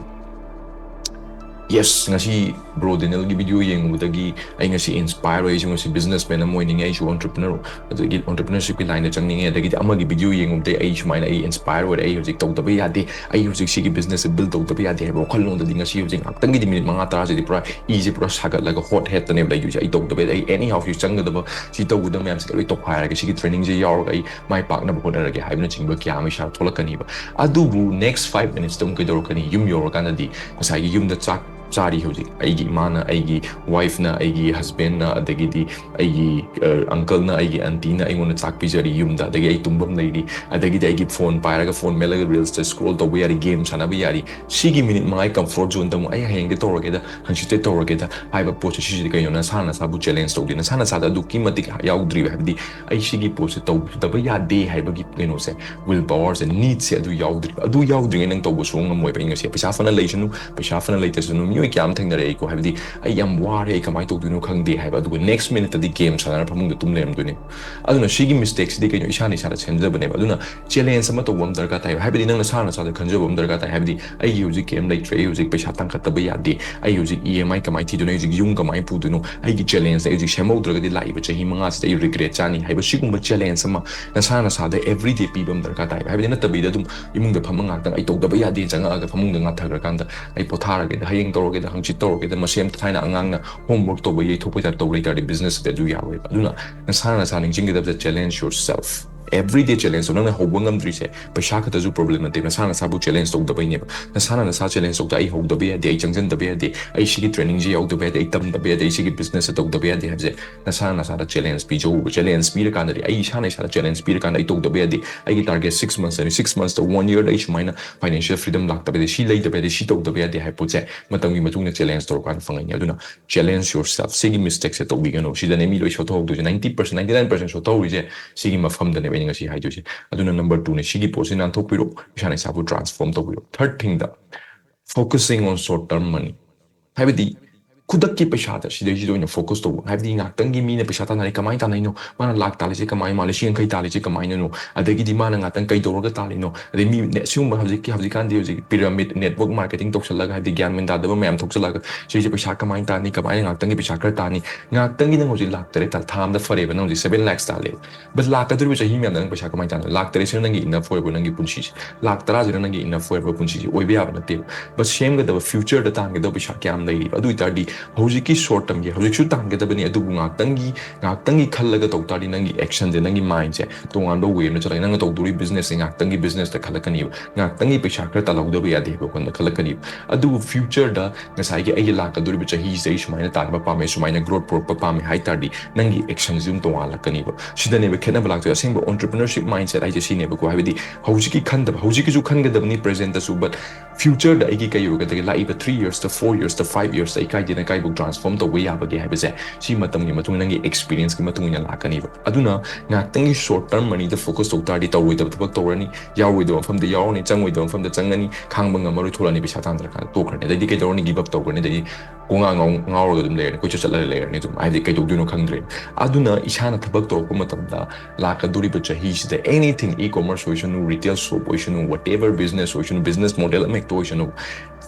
Yes, ꯉꯁꯤ ꯕ꯭ꯔꯣ ꯗꯦꯅꯦꯜꯒꯤ ꯚꯤꯗꯤꯑꯣ ꯌꯦꯡꯉꯨꯕꯗꯒꯤ ꯑꯩ ꯉꯁꯤ ꯏꯟꯁꯄꯥꯌꯔ ꯑꯣꯏ, ꯑꯩꯁꯨ ꯉꯁꯤ ꯕꯤꯖꯤꯅꯦꯁ ꯃꯦꯟ ꯑꯃ ꯑꯣꯏꯅꯤꯡꯉꯦ, ꯑꯩꯁꯨ ꯑꯣꯟꯇꯔꯄ꯭ꯔꯤꯅꯔ, ꯑꯗꯒꯤ ꯑꯣꯟꯇꯔꯄ꯭ꯔꯤꯅꯔꯁꯤꯞꯀꯤ ꯂꯥꯏꯟꯗ ꯆꯪꯅꯤꯡꯉꯦ, ꯑꯗꯒꯤꯗꯤ ꯑꯃꯒꯤ ꯚꯤꯗꯤꯑꯣ ꯌꯦꯡꯉꯨꯕꯗꯒꯤ ꯑꯩ ꯁꯨꯃꯥꯏꯅ ꯑꯩ ꯏꯟꯁꯄꯥꯌꯔ ꯑꯣꯏꯔꯦ, ꯑꯩ ꯍꯧꯖꯤꯛ ꯇꯧꯗꯕ ꯌꯥꯗꯦ, ꯑꯩ ꯍꯧꯖꯤꯛ ꯁꯤꯒꯤ ꯕꯤꯖꯤꯅꯦꯁꯁꯦ ꯕꯤꯜ ꯇꯧꯗꯕ ꯌꯥꯗꯦ ꯍꯥꯏꯕ ꯋꯥꯈꯜꯂꯣꯟꯗꯗꯤ ꯉꯁꯤ ꯍꯧꯖꯤꯛ ꯉꯥꯛꯇꯪꯒꯤꯗꯤ ꯃꯤꯅꯤꯠ ꯃꯉꯥ ꯇꯔꯥꯁꯤꯗꯤ ꯄꯨꯔꯥ ꯏꯁꯦ ꯄꯨꯔꯥ ꯁꯥꯒꯠꯂꯒ ꯍꯣꯠ ꯍꯦꯠꯇꯅꯦꯕ ꯂꯩꯗꯣꯏꯁꯦ꯫ ꯑꯩ ꯇꯧꯗꯕ ꯌꯥꯗꯦ, ꯑꯩ ꯑꯦꯅꯤ ꯍꯥꯎ ꯁꯤ ꯆꯪꯒꯗꯕ, ꯁꯤ ꯇꯧꯒꯗꯕ ꯃꯌꯥꯝꯁꯦ ꯂꯣꯏ ꯇꯧꯈꯥꯏꯔꯒ ꯁꯤꯒꯤ ꯇ꯭ꯔꯦꯅꯤꯡꯁꯦ ꯌꯥꯎꯔꯒ ꯑꯩ ꯃꯥꯏ ꯄꯥꯛꯅꯕ ꯍꯣꯠꯅꯔꯒꯦ ꯍꯥꯏꯕꯅꯆꯤꯡꯕ ꯀꯌꯥ ꯑꯃ ꯏꯁꯥꯗ ꯊꯣꯛꯂꯛꯀꯅꯤꯕ꯫ ꯑꯗꯨꯕꯨ ꯅꯦꯛꯁ ꯐꯥꯏꯚ ꯃꯤꯅꯤꯠꯁꯇ ꯑꯃꯨꯛ ꯀꯩꯗꯧꯔꯛꯀꯅꯤ? ꯌꯨꯝ ꯌꯧꯔꯀꯥꯟꯗꯗꯤ ꯉꯁꯥꯏꯒꯤ ꯌꯨꯝꯗ ꯆꯥꯛ ꯆꯥꯔꯤ ꯍꯧꯖꯤꯛ꯫ ꯑꯩꯒꯤ ꯏꯃꯥꯅ, ꯑꯩꯒꯤ ꯋꯥꯏꯐꯅ, ꯑꯩꯒꯤ ꯍꯁꯕꯦꯟꯅ, ꯑꯗꯒꯤꯗꯤ ꯑꯩꯒꯤ ꯑꯪꯀꯜꯅ, ꯑꯩꯒꯤ ꯑꯟꯇꯤꯅ ꯑꯩꯉꯣꯟꯗ ꯆꯥꯛ ꯄꯤꯖꯔꯤ ꯌꯨꯝꯗ, ꯑꯗꯒꯤ ꯑꯩ ꯇꯨꯝꯐꯝ ꯂꯩꯔꯤ, ꯑꯗꯒꯤꯗꯤ ꯑꯩꯒꯤ ꯐꯣꯟ ꯄꯥꯏꯔꯒ ꯐꯣꯟ ꯃꯦꯠꯂꯒ ꯔꯤꯜꯁꯇ ꯁ꯭ꯀ꯭ꯔꯣꯜ ꯇꯧꯕ ꯌꯥꯔꯤ, ꯒꯦꯝ ꯁꯥꯟꯅꯕ ꯌꯥꯔꯤ꯫ ꯁꯤꯒꯤ ꯃꯤꯅꯤꯠ ꯃꯉꯥꯒꯤ ꯀꯝꯐꯣꯔꯠ ꯖꯣꯟꯗ ꯑꯃꯨꯛ ꯑꯩ ꯍꯌꯦꯡꯗꯤ ꯇꯧꯔꯒꯦꯗ, ꯍꯪꯆꯤꯠꯇꯤ ꯇꯧꯔꯒꯦꯗ ꯍꯥꯏꯕ ꯄꯣꯠꯁꯦ, ꯁꯤꯁꯤꯗꯤ ꯀꯩꯅꯣ? ꯅꯁꯥ ꯅꯁꯥꯕꯨ ꯆꯦꯂꯦꯟꯖ ꯇꯧꯗꯦ, ꯅꯁꯥ ꯅꯁꯥꯗ ꯑꯗꯨꯛꯀꯤ ꯃꯇꯤꯛ ꯌꯥꯎꯗ꯭ꯔꯤꯕ, ꯍꯥꯏꯕꯗꯤ ꯑꯩ ꯁꯤꯒꯤ ꯄꯣꯠꯁꯦ ꯇꯧꯗꯕ ꯌꯥꯗꯦ ꯍꯥꯏꯕꯒꯤ ꯀꯩꯅꯣꯁꯦ, ꯋꯤꯜ ꯄꯋꯥꯔꯁꯦ, ꯅꯤꯠꯁꯦ ꯑꯗꯨ ꯌꯥꯎꯗ꯭ꯔꯤꯕ꯫ ꯑꯗꯨ ꯌꯥꯎꯗ꯭ꯔꯤꯉꯩ ꯅꯪ ꯇꯧꯕ ꯁꯨꯡꯉꯝ ꯉꯝꯃꯣꯏꯕ꯫ ꯑꯩ ꯉꯁꯤ ꯄꯩꯁꯥ ꯐꯅ ꯂꯩꯁꯅꯨ, ꯄꯩꯁꯥ ꯐꯅ ꯂꯩꯇꯁꯅꯨ, ꯃꯤꯑꯣꯏ ꯀꯌꯥ ꯑꯃ ꯊꯦꯡꯅꯔꯛꯏꯀꯣ, ꯍꯥꯏꯕꯗꯤ ꯑꯩ ꯌꯥꯝ ꯋꯥꯔꯦ, ꯑꯩ ꯀꯃꯥꯏꯅ ꯇꯧꯗꯣꯏꯅꯣ ꯈꯪꯗꯦ ꯍꯥꯏꯕ, ꯑꯗꯨꯒ ꯅꯦꯛꯁ ꯃꯤꯅꯤꯠꯇꯗꯤ ꯒꯦꯝ ꯁꯥꯟꯅꯔ ꯐꯃꯨꯡꯗ ꯇꯨꯝ ꯂꯩꯔꯝꯗꯣꯏꯅꯦ꯫ ꯑꯗꯨꯅ ꯁꯤꯒꯤ ꯃꯤꯁꯇꯦꯛꯁꯤꯗꯤ ꯀꯩꯅꯣ? ꯏꯁꯥꯅ ꯏꯁꯥꯗ ꯁꯦꯝꯖꯕꯅꯦꯕ꯫ ꯑꯗꯨꯅ ꯆꯦꯂꯦꯟꯖ ꯑꯃ ꯇꯧꯕ ꯑꯃ ꯗꯔꯀꯥꯔ ꯇꯥꯏꯕ, ꯍꯥꯏꯕꯗꯤ ꯅꯪ ꯅꯁꯥ ꯅꯁꯥꯗ ꯈꯟꯖꯕ ꯑꯃ ꯗꯔꯀꯥꯔ ꯇꯥꯏ, ꯍꯥꯏꯕꯗꯤ ꯑꯩꯒꯤ ꯍꯧꯖꯤꯛ ꯀꯩꯝ ꯂꯩꯇ꯭ꯔꯦ, ꯑꯩ ꯍꯧꯖꯤꯛ ꯄꯩꯁꯥ ꯇꯥꯡꯈꯠꯇꯕ ꯌꯥꯗꯦ, ꯑꯩ ꯍꯧꯖꯤꯛ ꯏ ꯑꯦꯝ ꯑꯥꯏ ꯀꯃꯥꯏꯅ ꯊꯤꯗꯣꯏꯅꯣ, ꯑꯩ ꯍꯧꯖꯤꯛ ꯌꯨꯝ ꯀꯃꯥꯏꯅ ꯄꯨꯗꯣꯏꯅꯣ, ꯑꯩꯒꯤ ꯆꯦꯂꯦꯟꯖꯁꯦ ꯑꯩ ꯍꯧꯖꯤꯛ ꯁꯦꯝꯍꯧꯗ꯭ꯔꯒꯗꯤ ꯂꯥꯛꯏꯕ ꯆꯍꯤ ꯃꯉꯥꯁꯤꯗ ꯑꯩ ꯔꯤꯒ꯭ꯔꯦꯠ ꯆꯥꯅꯤ ꯍꯥꯏꯕ, ꯁꯤꯒꯨꯝꯕ ꯆꯦꯂꯦꯟꯖ ꯑꯃ ꯅꯁꯥ ꯅꯁꯥꯗ ꯑꯦꯕ꯭ꯔꯤꯗꯦ ꯄꯤꯕ ꯑꯃ ꯗꯔꯀꯥꯔ ꯇꯥꯏꯕ꯫ ꯍꯥꯏꯕꯗꯤ ꯅꯠꯇꯕꯤꯗ ꯑꯗꯨꯝ ꯏꯃꯨꯡꯗ ꯐꯝꯕ ꯉꯥꯛꯇꯪ ꯑꯩ ꯇꯧꯗꯕ ꯌꯥꯗꯦ ꯆꯪꯉꯛꯑꯒ ꯐꯃꯨꯡꯗ ꯉꯥꯊꯈ꯭ꯔꯀꯥꯟꯗ ꯑꯩ ꯄꯣꯊꯥꯔꯒꯦꯗ, ꯍꯌꯦꯡ ꯇꯧꯔꯒꯦꯗ, ꯍꯪꯆꯤꯠ ꯇꯧꯔꯒꯦꯗ, ꯃꯁꯤ ꯑꯃ ꯊꯥꯏꯅ ꯑꯉꯥꯡꯅ ꯍꯣꯝꯋꯔꯛ ꯇꯧꯕ ꯌꯩꯊꯣꯛꯄ ꯇꯥꯏꯞ ꯇꯧ ꯂꯩꯇꯥꯔꯗꯤ ꯕꯤꯖꯤꯅꯦꯁꯁꯤꯗꯤ ꯑꯗꯨ ꯌꯥꯔꯣꯏꯕ꯫ ꯑꯗꯨꯅ ꯅꯁꯥ ꯅꯁꯥ ꯅꯤꯡꯁꯤꯡꯒꯗꯕꯁꯦ, challenge yourself, everyday challenge꯫ ꯅꯪꯅ ꯍꯧꯕ ꯉꯝꯗ꯭ꯔꯤꯁꯦ, ꯄꯩꯁꯥ ꯈꯛꯇꯁꯨ ꯄ꯭ꯔꯣꯕ꯭ꯂꯦꯝ ꯅꯠꯇꯦ, ꯅꯁꯥ ꯅꯁꯥꯕꯨ ꯆꯦꯂꯦꯟꯖ ꯇꯧꯗꯕꯩꯅꯦꯕ꯫ ꯅꯁꯥꯅ ꯅꯁꯥ ꯆꯦꯂꯦꯟꯖ ꯇꯧꯗ, "ꯑꯩ ꯍꯧꯗꯕ ꯌꯥꯗꯦ, ꯑꯩ ꯆꯪꯁꯤꯟꯗꯕ ꯌꯥꯗꯦ, ꯑꯩ ꯁꯤꯒꯤ ꯇ꯭ꯔꯦꯅꯤꯡꯁꯦ ꯌꯥꯎꯗꯕ ꯌꯥꯗꯦ, ꯑꯩ ꯇꯝꯗꯕ ꯌꯥꯗꯦ, ꯑꯩ ꯁꯤꯒꯤ ꯕꯤꯖꯤꯅꯦꯁꯁꯦ ꯇꯧꯗꯕ ꯌꯥꯗꯦ" ꯍꯥꯏꯕꯁꯦ ꯅꯁꯥꯅ ꯅꯁꯥꯗ ꯆꯦꯂꯦꯟꯖ ꯄꯤꯖꯧꯕ꯫ ꯆꯦꯂꯦꯟꯖ ꯄꯤꯔꯀꯥꯟꯗꯗꯤ, ꯑꯩ ꯏꯁꯥꯅ ꯏꯁꯥꯗ ꯆꯦꯂꯦꯟꯖ ꯄꯤꯔꯀꯥꯟꯗ, "ꯑꯩ ꯇꯧꯗꯕ ꯌꯥꯗꯦ, ꯑꯩꯒꯤ ꯇꯥꯔꯒꯦꯠ ꯁꯤꯛꯁ ꯃꯟꯊ꯭ꯁ ꯍꯥꯏꯅꯤ, ꯁꯤꯛꯁ ꯃꯟꯊ꯭ꯁꯇ, ꯋꯥꯟ ꯌꯔꯗ ꯑꯩ ꯁꯨꯃꯥꯏꯅ ꯐꯥꯏꯅꯥꯟꯁꯤꯌꯦꯜ ꯐ꯭ꯔꯤꯗꯝ ꯂꯥꯛꯇꯕ ꯌꯥꯗꯦ, ꯁꯤ ꯂꯩꯇꯕ ꯌꯥꯗꯦ, ꯁꯤ ꯇꯧꯗꯕ ꯌꯥꯗꯦ" ꯍꯥꯏꯕ ꯄꯣꯠꯁꯦ ꯃꯇꯝꯒꯤ ꯃꯇꯨꯡ ꯏꯟꯅ ꯆꯦꯂꯦꯟꯖ ꯇꯧꯔꯀꯥꯟꯗ ꯐꯪꯉꯛꯏꯅꯦ꯫ ꯑꯗꯨꯅ challenge yourself꯫ ꯁꯤꯒꯤ ꯃꯤꯁꯇꯦꯛꯁꯦ ꯇꯧꯕꯤꯒꯅꯨ꯫ ꯁꯤꯗꯅꯦ ꯃꯤ ꯂꯣꯏ ꯁꯣꯠꯊꯍꯧꯗꯣꯏꯁꯦ꯫ Ninety percent, ninety nine percent ꯁꯣꯠꯊꯍꯧꯔꯤꯁꯦ ꯁꯤꯒꯤ ꯃꯐꯝꯗꯅꯦꯕ ꯑꯩꯅ ꯉꯁꯤ ꯍꯥꯏꯗꯣꯏꯁꯦ꯫ ꯑꯗꯨꯅ ꯅꯝꯕꯔ ꯇꯨꯅꯦ, ꯁꯤꯒꯤ ꯄꯣꯠꯁꯤ ꯅꯥꯟꯊꯣꯛꯄꯤꯔꯣ, ꯏꯁꯥꯅ ꯏꯁꯥꯕꯨ ꯇ꯭ꯔꯥꯟꯁꯐꯣꯔꯝ ꯇꯧꯕꯤꯔꯣ꯫ ꯊꯥꯔꯠ ꯊꯤꯡꯗ, focusing on short term money꯫ ꯍꯥꯏꯕꯗꯤ ꯈꯨꯗꯛꯀꯤ ꯄꯩꯁꯥꯗ ꯁꯤꯗꯩꯁꯤꯗ ꯑꯣꯏꯅ ꯐꯣꯀꯁ ꯇꯧꯕ꯫ ꯍꯥꯏꯕꯗꯤ ꯉꯥꯛꯇꯪꯒꯤ ꯃꯤꯅ ꯄꯩꯁꯥ ꯇꯥꯟꯅꯔꯤ ꯀꯃꯥꯏꯅ ꯇꯥꯟꯅꯩꯅꯣ, ꯃꯥꯅ ꯂꯥꯛ ꯇꯥꯜꯂꯤꯁꯦ ꯀꯃꯥꯏꯅ, ꯃꯥ ꯂꯤꯁꯤꯡ ꯌꯥꯡꯈꯩ ꯇꯥꯜꯂꯤꯁꯦ ꯀꯃꯥꯏꯅꯅꯣ, ꯑꯗꯒꯤꯗꯤ ꯃꯥꯅ ꯉꯥꯛꯇꯪ ꯀꯩꯗꯧꯔꯒ ꯇꯥꯜꯂꯤꯅꯣ, ꯑꯗꯩ ꯃꯤ ꯁꯤꯒꯨꯝꯕ ꯍꯧꯖꯤꯛꯀꯤ ꯍꯧꯖꯤꯛꯀꯥꯟꯗꯤ ꯍꯧꯖꯤꯛ ꯄꯤꯔꯥꯃꯤꯗ ꯅꯦꯠꯋꯥꯔꯛ ꯃꯥꯔꯀꯦꯇꯤꯡ ꯇꯧꯁꯜꯂꯒ ꯍꯥꯏꯕꯗꯤ ꯒ꯭ꯌꯥꯟ ꯃꯦꯟ ꯇꯥꯗꯕ ꯃꯌꯥꯝ ꯊꯣꯛꯆꯜꯂꯒ ꯁꯤꯁꯦ ꯄꯩꯁꯥ ꯀꯃꯥꯏꯅ ꯇꯥꯟꯅꯤ, ꯀꯃꯥꯏꯅ ꯉꯥꯛꯇꯪꯒꯤ ꯄꯩꯁꯥ ꯈꯔ ꯇꯥꯟꯅꯤ, ꯉꯥꯛꯇꯪꯒꯤ ꯅꯪ ꯍꯧꯖꯤꯛ ꯂꯥꯛ ꯇꯔꯦꯠ ꯇꯥꯜ-, ꯊꯥ ꯑꯃꯗ ꯐꯔꯦꯕ ꯅꯪ ꯍꯧꯖꯤꯛ seven lakhs ꯇꯥꯜꯂꯦꯕ꯫ ꯕꯠ ꯂꯥꯛꯀꯗꯧꯔꯤꯕ ꯆꯍꯤ ꯃꯌꯥꯝꯗ ꯅꯪ ꯄꯩꯁꯥ ꯀꯃꯥꯏꯅ ꯇꯥꯟꯅꯣ? ꯂꯥꯛ ꯇꯔꯦꯠꯁꯤꯅ ꯅꯪꯒꯤ enough ꯑꯣꯏꯕ꯭ꯔꯣ ꯅꯪꯒꯤ ꯄꯨꯟꯁꯤꯁꯦ? ꯂꯥꯛ ꯇꯔꯥꯁꯤꯅ ꯅꯪꯒꯤ enough ꯑꯣꯏꯕ ꯄꯨꯟꯁꯤꯁꯦ? ꯑꯣꯏꯕ ꯌꯥꯕ ꯅꯠꯇꯦꯕ꯫ ꯕꯠ ꯁꯦꯝꯒꯗꯕ ꯐ꯭ꯌꯨꯆꯔꯗ ꯇꯥꯟꯒꯗꯕ ꯄꯩꯁꯥ ꯀꯌꯥꯝ ꯂꯩꯔꯤꯕ? ꯑꯗꯨ ꯑꯣꯏꯇꯥꯔꯗꯤ ꯍꯧꯖꯤꯛꯀꯤ ꯁꯣꯔꯠ ꯇꯔꯝꯒꯤ ꯍꯧꯖꯤꯛꯁꯨ ꯇꯥꯟꯒꯗꯕꯅꯤ, ꯑꯗꯨꯕꯨ ꯉꯥꯛꯇꯪꯒꯤ ꯉꯥꯛꯇꯪꯒꯤ ꯈꯜꯂꯒ ꯇꯧ ꯇꯥꯔꯗꯤ ꯅꯪꯒꯤ ꯑꯦꯛꯁꯟꯁꯦ, ꯅꯪꯒꯤ ꯃꯥꯏꯟꯁꯦ ꯇꯣꯉꯥꯟꯕ ꯋꯦ ꯑꯃꯗ ꯆꯠꯂꯒ ꯅꯪꯅ ꯇꯧꯗꯣꯔꯤ ꯕꯤꯖꯤꯅꯦꯁꯁꯦ ꯉꯥꯛꯇꯪꯒꯤ ꯕꯤꯖꯤꯅꯦꯁꯇ ꯈꯜꯂꯛꯀꯅꯤꯕ꯫ ꯉꯥꯛꯇꯪꯒꯤ ꯄꯩꯁꯥ ꯈꯔ ꯇꯥꯜꯍꯧꯗꯕ ꯌꯥꯗꯦ ꯍꯥꯏꯕ ꯋꯥꯈꯜꯗ ꯈꯜꯂꯛꯀꯅꯤꯕ꯫ ꯑꯗꯨꯕꯨ ꯐ꯭ꯌꯨꯆꯔꯗ ꯉꯁꯥꯏꯒꯤ ꯑꯩꯒꯤ ꯂꯥꯛꯀꯗꯧꯔꯤꯕ ꯆꯍꯤꯁꯤꯗ ꯑꯩ ꯁꯨꯃꯥꯏꯅ ꯇꯥꯟꯕ ꯄꯥꯝꯃꯦ, ꯁꯨꯃꯥꯏꯅ ꯒ꯭ꯔꯣꯠ ꯄꯨꯔꯛꯄ ꯄꯥꯝꯃꯦ ꯍꯥꯏ ꯇꯥꯔꯗꯤ ꯅꯪꯒꯤ ꯑꯦꯛꯁꯟꯁꯤ ꯑꯗꯨꯝ ꯇꯣꯉꯥꯜꯂꯛꯀꯅꯤꯕ꯫ ꯁꯤꯗꯅꯦꯕ ꯈꯦꯠꯅꯕ ꯂꯥꯛꯇꯣꯏꯁꯦ꯫ ꯑꯁꯦꯡꯕ entrepreneurship mindset ꯍꯥꯏꯁꯦ ꯁꯤꯅꯦꯕꯀꯣ꯫ ꯍꯥꯏꯕꯗꯤ ꯍꯧꯖꯤꯛꯀꯤ ꯈꯟꯗꯕ, ꯍꯧꯖꯤꯛꯀꯤꯁꯨ ꯈꯟꯒꯗꯕꯅꯤ ꯄ꯭ꯔꯦꯖꯦꯟꯇꯁꯨ, ꯕꯠ ꯐ꯭ꯌꯨꯆꯔꯗ ꯑꯩꯒꯤ ꯀꯩ ꯑꯣꯏꯒꯗꯒꯦ, ꯂꯥꯛꯏꯕ ꯊ꯭ꯔꯤ ꯌꯔꯁꯇ, ꯐꯣꯔ ꯌꯔꯁꯇ, ꯐꯥꯏꯚ ꯌꯔꯁꯇ ꯑꯩ ꯀꯥꯏꯗꯩꯅ ꯀꯥꯏꯐꯥꯎ ꯇ꯭ꯔꯥꯟꯁꯐꯣꯔꯝ ꯇꯧꯕ ꯌꯥꯕꯒꯦ ꯍꯥꯏꯕꯁꯦ ꯁꯤ ꯃꯇꯝꯒꯤ ꯃꯇꯨꯡ ꯏꯟꯅ ꯅꯪꯒꯤ ꯑꯦꯛꯁꯄꯤꯔꯤꯌꯦꯟꯁꯀꯤ ꯃꯇꯨꯡ ꯏꯟꯅ ꯂꯥꯛꯀꯅꯤꯕ꯫ ꯑꯗꯨꯅ ꯉꯥꯛꯇꯪꯒꯤ ꯁꯣꯔꯠ ꯇꯔꯝ ꯃꯅꯤꯗ ꯐꯣꯀꯁ ꯇꯧ ꯇꯥꯔꯗꯤ ꯇꯧꯔꯣꯏꯗꯕ ꯊꯕꯛ ꯇꯧꯔꯅꯤ, ꯌꯥꯎꯔꯣꯏꯗꯕ ꯃꯐꯝꯗ ꯌꯥꯎꯔꯅꯤ, ꯆꯪꯉꯣꯏꯗꯕ ꯃꯐꯝꯗ ꯆꯪꯉꯅꯤ, ꯈꯥꯡꯕ ꯉꯝꯃꯔꯣꯏ ꯊꯣꯛꯂꯛꯑꯅꯤ, ꯄꯩꯁꯥ ꯇꯥꯟꯗ꯭ꯔꯀꯥꯟꯗ ꯇꯣꯛꯈ꯭ꯔꯅꯤ꯫ ꯑꯗꯩꯗꯤ ꯀꯩꯗꯧꯔꯅꯤ? ꯒꯤꯞ ꯑꯞ ꯇꯧꯈ꯭ꯔꯅꯤ꯫ ꯑꯗꯩꯗꯤ ꯀꯣꯉꯥ ꯉꯥꯎ-, ꯉꯥꯎꯔꯒ ꯑꯗꯨꯝ ꯂꯩꯔꯅꯤ, ꯀꯣꯏꯆꯠ ꯆꯠꯂꯒ ꯂꯩꯔꯅꯤ ꯑꯗꯨꯝ, ꯍꯥꯏꯕꯗꯤ ꯀꯩꯗꯧꯗꯣꯏꯅꯣ ꯈꯪꯗ꯭ꯔꯦ꯫ ꯑꯗꯨꯅ ꯏꯁꯥꯅ ꯊꯕꯛ ꯇꯧꯔꯛꯄ ꯃꯇꯝꯗ ꯂꯥꯛꯀꯗꯧꯔꯤꯕ ꯆꯍꯤꯁꯤꯗ anything, e-commerce ꯑꯣꯏꯁꯅꯨ, retail shop ꯑꯣꯏꯁꯅꯨ, whatever business ꯑꯣꯏꯁꯅꯨ, business model ꯑꯃ ꯍꯦꯛꯇ ꯑꯣꯏꯁꯅꯨ,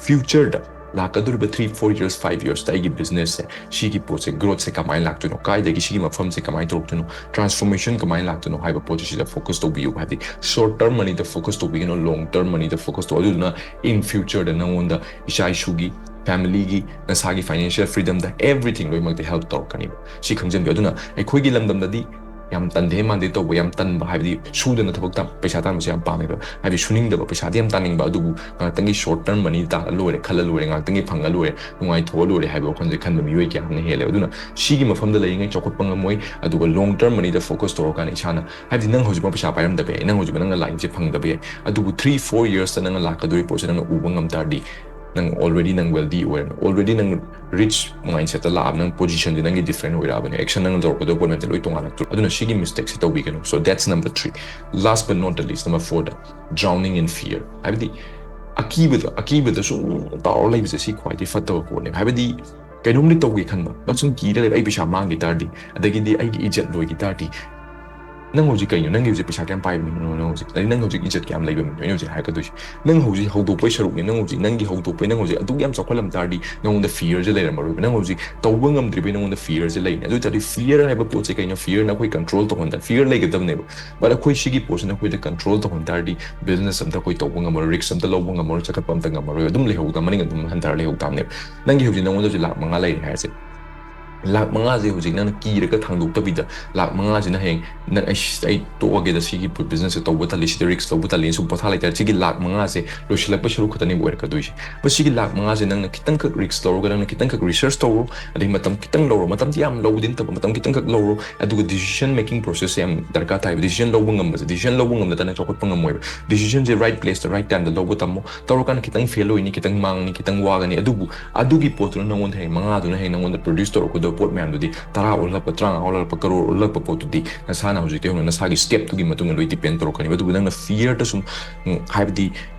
ꯐ꯭ꯌꯨꯆꯔꯗ ꯂꯥꯛꯀꯗꯧꯔꯤꯕ ꯊ꯭ꯔꯤ, ꯐꯣꯔ ꯌꯔꯁ, ꯐꯥꯏꯚ ꯌꯔꯁꯇ ꯑꯩꯒꯤ ꯕꯤꯖꯤꯅꯦꯁꯁꯦ, ꯁꯤꯒꯤ ꯄꯣꯠꯁꯦ, ꯒ꯭ꯔꯣꯠꯁꯦ ꯀꯃꯥꯏꯅ ꯂꯥꯛꯇꯣꯏꯅꯣ, ꯀꯥꯏꯗꯒꯤ ꯁꯤꯒꯤ ꯃꯐꯝꯁꯦ ꯀꯃꯥꯏꯅ ꯇꯧꯔꯛꯇꯣꯏꯅꯣ, ꯇ꯭ꯔꯥꯟꯁꯐꯣꯔꯃꯦꯁꯟ ꯀꯃꯥꯏꯅ ꯂꯥꯛꯇꯣꯏꯅꯣ ꯍꯥꯏꯕ ꯄꯣꯠꯁꯦ ꯁꯤꯗ ꯐꯣꯀꯁ ꯇꯧꯕꯤꯌꯨ꯫ ꯍꯥꯏꯕꯗꯤ ꯁꯣꯔꯠ ꯇꯔꯝ ꯃꯅꯤꯗ ꯐꯣꯀꯁ ꯇꯧꯕꯤꯒꯅꯨ, ꯂꯣꯡ ꯇꯔꯝ ꯃꯅꯤꯗ ꯐꯣꯀꯁ ꯇꯧ꯫ ꯑꯗꯨꯗꯨꯅ in futureꯗ ꯅꯉꯣꯟꯗ ꯏꯆꯥ ꯏꯁꯨꯒꯤ, ꯐꯦꯃꯤꯂꯤꯒꯤ, ꯅꯁꯥꯒꯤ ꯐꯥꯏꯅꯥꯟꯁꯤꯌꯦꯜ ꯐ꯭ꯔꯤꯗꯝꯗ everything ꯂꯣꯏꯅꯃꯛꯇ ꯍꯦꯜꯞ ꯇꯧꯔꯛꯀꯅꯤꯕ꯫ ꯁꯤ ꯈꯪꯖꯟꯕꯤꯌꯨ꯫ ꯑꯗꯨꯅ ꯑꯩꯈꯣꯏꯒꯤ ꯂꯝꯗꯝꯗꯗꯤ ꯌꯥꯝ ꯇꯟꯗꯦ ꯃꯥꯟꯗꯦ ꯇꯧꯕ, ꯌꯥꯝ ꯇꯟꯕ ꯍꯥꯏꯕꯗꯤ ꯁꯨꯗꯅ ꯊꯕꯛ ꯇꯥ-, ꯄꯩꯁꯥ ꯇꯥꯟꯕꯁꯦ ꯌꯥꯝ ꯄꯥꯝꯃꯦꯕ꯫ ꯍꯥꯏꯕꯗꯤ ꯁꯨꯅꯤꯡꯗꯕ, ꯄꯩꯁꯥꯗꯤ ꯌꯥꯝ ꯇꯥꯅꯤꯡꯕ, ꯑꯗꯨꯕꯨ ꯉꯥꯛꯇꯪꯒꯤ ꯁꯣꯔꯠ ꯇꯔꯝ ꯃꯅꯤ ꯇꯥꯜꯂ ꯂꯣꯏꯔꯦ, ꯈꯜꯂ ꯂꯣꯏꯔꯦ, ꯉꯥꯛꯇꯪꯒꯤ ꯐꯪꯉ ꯂꯣꯏꯔꯦ, ꯅꯨꯡꯉꯥꯏꯊꯣꯛꯑ ꯂꯣꯏꯔꯦ ꯍꯥꯏꯕ ꯋꯥꯈꯜꯁꯦ ꯈꯟꯕ ꯃꯤꯑꯣꯏ ꯀꯌꯥ ꯑꯃꯅ ꯍꯦꯜꯂꯦꯕ꯫ ꯑꯗꯨꯅ ꯁꯤꯒꯤ ꯃꯐꯝꯗ ꯂꯩꯔꯤꯉꯩ ꯆꯥꯎꯈꯠꯄ ꯉꯝꯃꯣꯏ꯫ ꯑꯗꯨꯒ ꯂꯣꯡ ꯇꯔꯝ ꯃꯅꯤꯗ ꯐꯣꯀꯁ ꯇꯧꯔꯀꯥꯟꯗ ꯏꯁꯥꯅ, ꯍꯥꯏꯕꯗꯤ ꯅꯪ ꯍꯧꯖꯤꯛꯃꯛ ꯄꯩꯁꯥ ꯄꯥꯏꯔꯝꯗꯕ ꯌꯥꯏ, ꯅꯪ ꯍꯧꯖꯤꯛꯃꯛ ꯅꯪꯅ ꯂꯥꯏꯟꯁꯦ ꯐꯪꯗꯕ ꯌꯥꯏ, ꯑꯗꯨꯕꯨ ꯊ꯭ꯔꯤ ꯐꯣꯔ ꯌꯔꯁꯇ ꯅꯪꯅ ꯂꯥꯛꯀꯗꯧꯔꯤ ꯄꯣꯠꯁꯦ ꯅꯪꯅ ꯎꯕ ꯉꯝ ꯇꯥꯔꯗꯤ ꯅꯪ already ꯅꯪ wealthy ꯑꯣꯏꯔꯅꯤ, already ꯅꯪ ꯔꯤꯆ ꯃꯥꯏꯟꯁꯦꯠꯇ ꯂꯥꯛꯑꯕ, ꯅꯪ ꯄꯣꯖꯤꯁꯟꯁꯦ ꯅꯪꯒꯤ ꯗꯤꯐ꯭ꯔꯦꯟ ꯑꯣꯏꯔꯛꯑꯕꯅꯦ, ꯑꯦꯛꯁꯟ ꯅꯪꯅ ꯇꯧꯔꯛꯀꯗꯕ ꯄꯣꯠ ꯃꯌꯥꯝꯁꯦ ꯂꯣꯏ ꯇꯣꯉꯥꯜꯂꯛꯇ꯭ꯔꯣ? ꯑꯗꯨꯅ ꯁꯤꯒꯤ ꯃꯤꯁꯇꯦꯛꯁꯦ ꯇꯧꯕꯤꯒꯅꯨ꯫ So that's number three. Last but not the least, number fourꯗ, drowning in fear. ꯍꯥꯏꯕꯗꯤ ꯑꯀꯤꯕꯗ, ꯑꯀꯤꯕꯗ ꯁꯨꯝ ꯇꯥꯎꯔ ꯂꯩꯕꯁꯦ ꯁꯤ ꯈ꯭ꯋꯥꯏꯗꯒꯤ ꯐꯠꯇꯕ ꯄꯣꯠꯅꯦ꯫ ꯍꯥꯏꯕꯗꯤ ꯀꯩꯅꯣꯝꯗꯤ ꯇꯧꯒꯦ ꯈꯟꯕ, ꯅꯪ ꯁꯨꯝ ꯀꯤꯔ ꯂꯩꯕ, "ꯑꯩ ꯄꯩꯁꯥ ꯃꯥꯡꯈꯤ ꯇꯥꯔꯗꯤ, ꯑꯗꯒꯤꯗꯤ ꯑꯩꯒꯤ ꯏꯖꯠ ꯂꯣꯏꯈꯤ ꯇꯥꯔꯗꯤ"? ꯅꯪ ꯍꯧꯖꯤꯛ ꯀꯩꯅꯣ? ꯅꯪꯒꯤ ꯍꯧꯖꯤꯛ ꯄꯩꯁꯥ ꯀꯌꯥꯝ ꯄꯥꯏꯕ ꯃꯤꯅꯣ ꯅꯪ ꯍꯧꯖꯤꯛ? ꯑꯗꯩ ꯅꯪ ꯍꯧꯖꯤꯛ ꯏꯖꯠ ꯀꯌꯥꯝ ꯂꯩꯕ ꯃꯤꯅꯣ? ꯑꯩꯅ ꯍꯧꯖꯤꯛ ꯍꯥꯏꯔꯛꯀꯗꯣꯏꯁꯦ, ꯅꯪ ꯍꯧꯖꯤꯛ ꯍꯧꯗꯣꯛꯄꯩ ꯁꯔꯨꯛꯅꯤ꯫ ꯅꯪ ꯍꯧꯖꯤꯛ ꯅꯪꯒꯤ ꯍꯧꯗꯣꯛꯄꯩ, ꯅꯪ ꯍꯧꯖꯤꯛ ꯑꯗꯨꯛ ꯌꯥꯝ ꯆꯥꯎꯈꯠꯂꯝ ꯇꯥꯔꯗꯤ, ꯅꯪꯉꯣꯟꯗ fearꯁꯦ ꯂꯩꯔꯝꯃꯔꯣꯏꯕ꯫ ꯅꯪ ꯍꯧꯖꯤꯛ ꯇꯧꯕ ꯉꯝꯗ꯭ꯔꯤꯕꯩ ꯅꯪꯉꯣꯟꯗ fearꯁꯦ ꯂꯩꯅꯤ꯫ ꯑꯗꯨ ꯑꯣꯏ ꯇꯥꯔꯗꯤ fear ꯍꯥꯏꯕ ꯄꯣꯠꯁꯦ ꯀꯩꯅꯣ? Fearꯅ ꯑꯩꯈꯣꯏ control ꯇꯧꯍꯟꯗ, fear ꯂꯩꯒꯗꯕꯅꯦꯕ꯫ But ꯑꯩꯈꯣꯏ ꯁꯤꯒꯤ ꯄꯣꯠꯁꯤꯅ ꯑꯩꯈꯣꯏꯗ control ꯇꯧꯍꯟ ꯇꯥꯔꯗꯤ, business ꯑꯝꯇ ꯑꯩꯈꯣꯏ ꯇꯧꯕ ꯉꯝꯃꯔꯣꯏ, risk ꯑꯝꯇ ꯂꯧꯕ ꯉꯝꯃꯔꯣꯏ, ꯆꯈꯠꯄ ꯑꯝꯇ ꯉꯝꯃꯔꯣꯏ, ꯑꯗꯨꯝ ꯂꯩꯍꯧꯗ, ꯃꯅꯤꯡ ꯑꯗꯨꯝ ꯍꯟꯊꯔ ꯂꯩꯍꯧ ꯇꯥꯕꯅꯦꯕ꯫ ꯅꯪꯒꯤ ꯍꯧꯖꯤꯛ ꯅꯪꯉꯣꯟꯗ ꯍꯧꯖꯤꯛ ꯂꯥꯛ ꯃꯉꯥ ꯂꯩꯔꯦ ꯍꯥꯏꯔꯁꯦ꯫ ꯂꯥꯛ ꯃꯉꯥꯁꯦ ꯍꯧꯖꯤꯛ ꯅꯪꯅ ꯀꯤꯔꯒ ꯊꯥꯡꯗꯣꯛꯇꯕꯤꯗ, ꯂꯥꯛ ꯃꯉꯥꯁꯤꯅ ꯍꯌꯦꯡ ꯅꯪ, "ꯑꯩꯁ, ꯑꯩ ꯇꯣꯛꯑꯒꯦꯗ, ꯁꯤꯒꯤ businessꯁꯦ ꯇꯧꯕ ꯇꯜꯂꯤ, ꯁꯤꯗ risk ꯂꯧꯕ ꯇꯜꯂꯤ", ꯁꯨꯝ ꯄꯣꯊꯥ ꯂꯩꯇꯥꯔꯦ, ꯁꯤꯒꯤ ꯂꯥꯛ ꯃꯉꯥꯁꯦ ꯂꯣꯏꯁꯤꯜꯂꯛꯄ ꯁꯔꯨꯛ ꯈꯛꯇꯅꯦꯕ ꯑꯣꯏꯔꯛꯀꯗꯣꯏꯁꯦ꯫ But ꯁꯤꯒꯤ ꯂꯥꯛ ꯃꯉꯥꯁꯦ ꯅꯪꯅ ꯈꯤꯇꯪꯈꯛ risk ꯂꯧꯔꯒ, ꯅꯪꯅ ꯈꯤꯇꯪꯈꯛ research ꯇꯧꯔꯣ, ꯑꯗꯩ ꯃꯇꯝ ꯈꯤꯇꯪ ꯂꯧꯔꯣ, ꯃꯇꯝꯗꯤ ꯌꯥꯝ ꯂꯧꯕꯗꯤ ꯅꯠꯇꯕ, ꯃꯇꯝ ꯈꯤꯇꯪꯈꯛ ꯂꯧꯔꯣ, ꯑꯗꯨꯒ decision making processꯁꯦ ꯌꯥꯝ ꯗꯔꯀꯥꯔ ꯇꯥꯏꯕ꯫ Decision ꯂꯧꯕ ꯉꯝꯕꯁꯦ, decision ꯂꯧꯕ ꯉꯝꯗ ꯅꯪ ꯆꯥꯎꯈꯠꯄ ꯉꯝꯃꯣꯏꯕ꯫ Decisionꯁꯦ right placeꯇ, right timeꯗ ꯂꯧꯕ ꯇꯝꯃꯣ꯫ ꯇꯧꯔꯀꯥꯟꯗ ꯈꯤꯇꯪ fail ꯑꯣꯏꯅꯤ, ꯈꯤꯇꯪ ꯃꯥꯡꯅꯤ, ꯈꯤꯇꯪ ꯋꯥꯒꯅꯤ, ꯑꯗꯨꯕꯨ ꯑꯗꯨꯒꯤ ꯄꯣꯠꯇꯨꯅ ꯅꯪꯉꯣꯟꯗ ꯍꯌꯦꯡ ꯃꯉꯥꯗꯨꯅ ꯍꯌꯦꯡ ꯅꯪꯉꯣꯟꯗ produce ꯇꯧꯔꯛꯀꯗꯕ ꯄꯣꯠ ꯃꯌꯥꯝꯗꯨꯗꯤ, ꯇꯔꯥ ꯑꯣꯜꯂꯛꯄ, ꯇꯔꯥꯃꯉꯥ ꯑꯣꯜꯂꯛꯄ, ꯀꯔꯣꯔ ꯑꯣꯜꯂꯛꯄ ꯄꯣꯠꯇꯨꯗꯤ ꯅꯁꯥꯅ ꯍꯧꯖꯤꯛꯇꯤ ꯍꯧꯅ ꯅꯁꯥꯒꯤ stepꯇꯨꯒꯤ ꯃꯇꯨꯡ ꯏꯟꯅ ꯂꯣꯏ depend ꯇꯧꯔꯛꯀꯅꯤꯕ꯫ ꯑꯗꯨꯕꯨ ꯅꯪꯅ fearꯗ ꯁꯨꯝ, ꯎꯝ, ꯍꯥꯏꯕꯗꯤ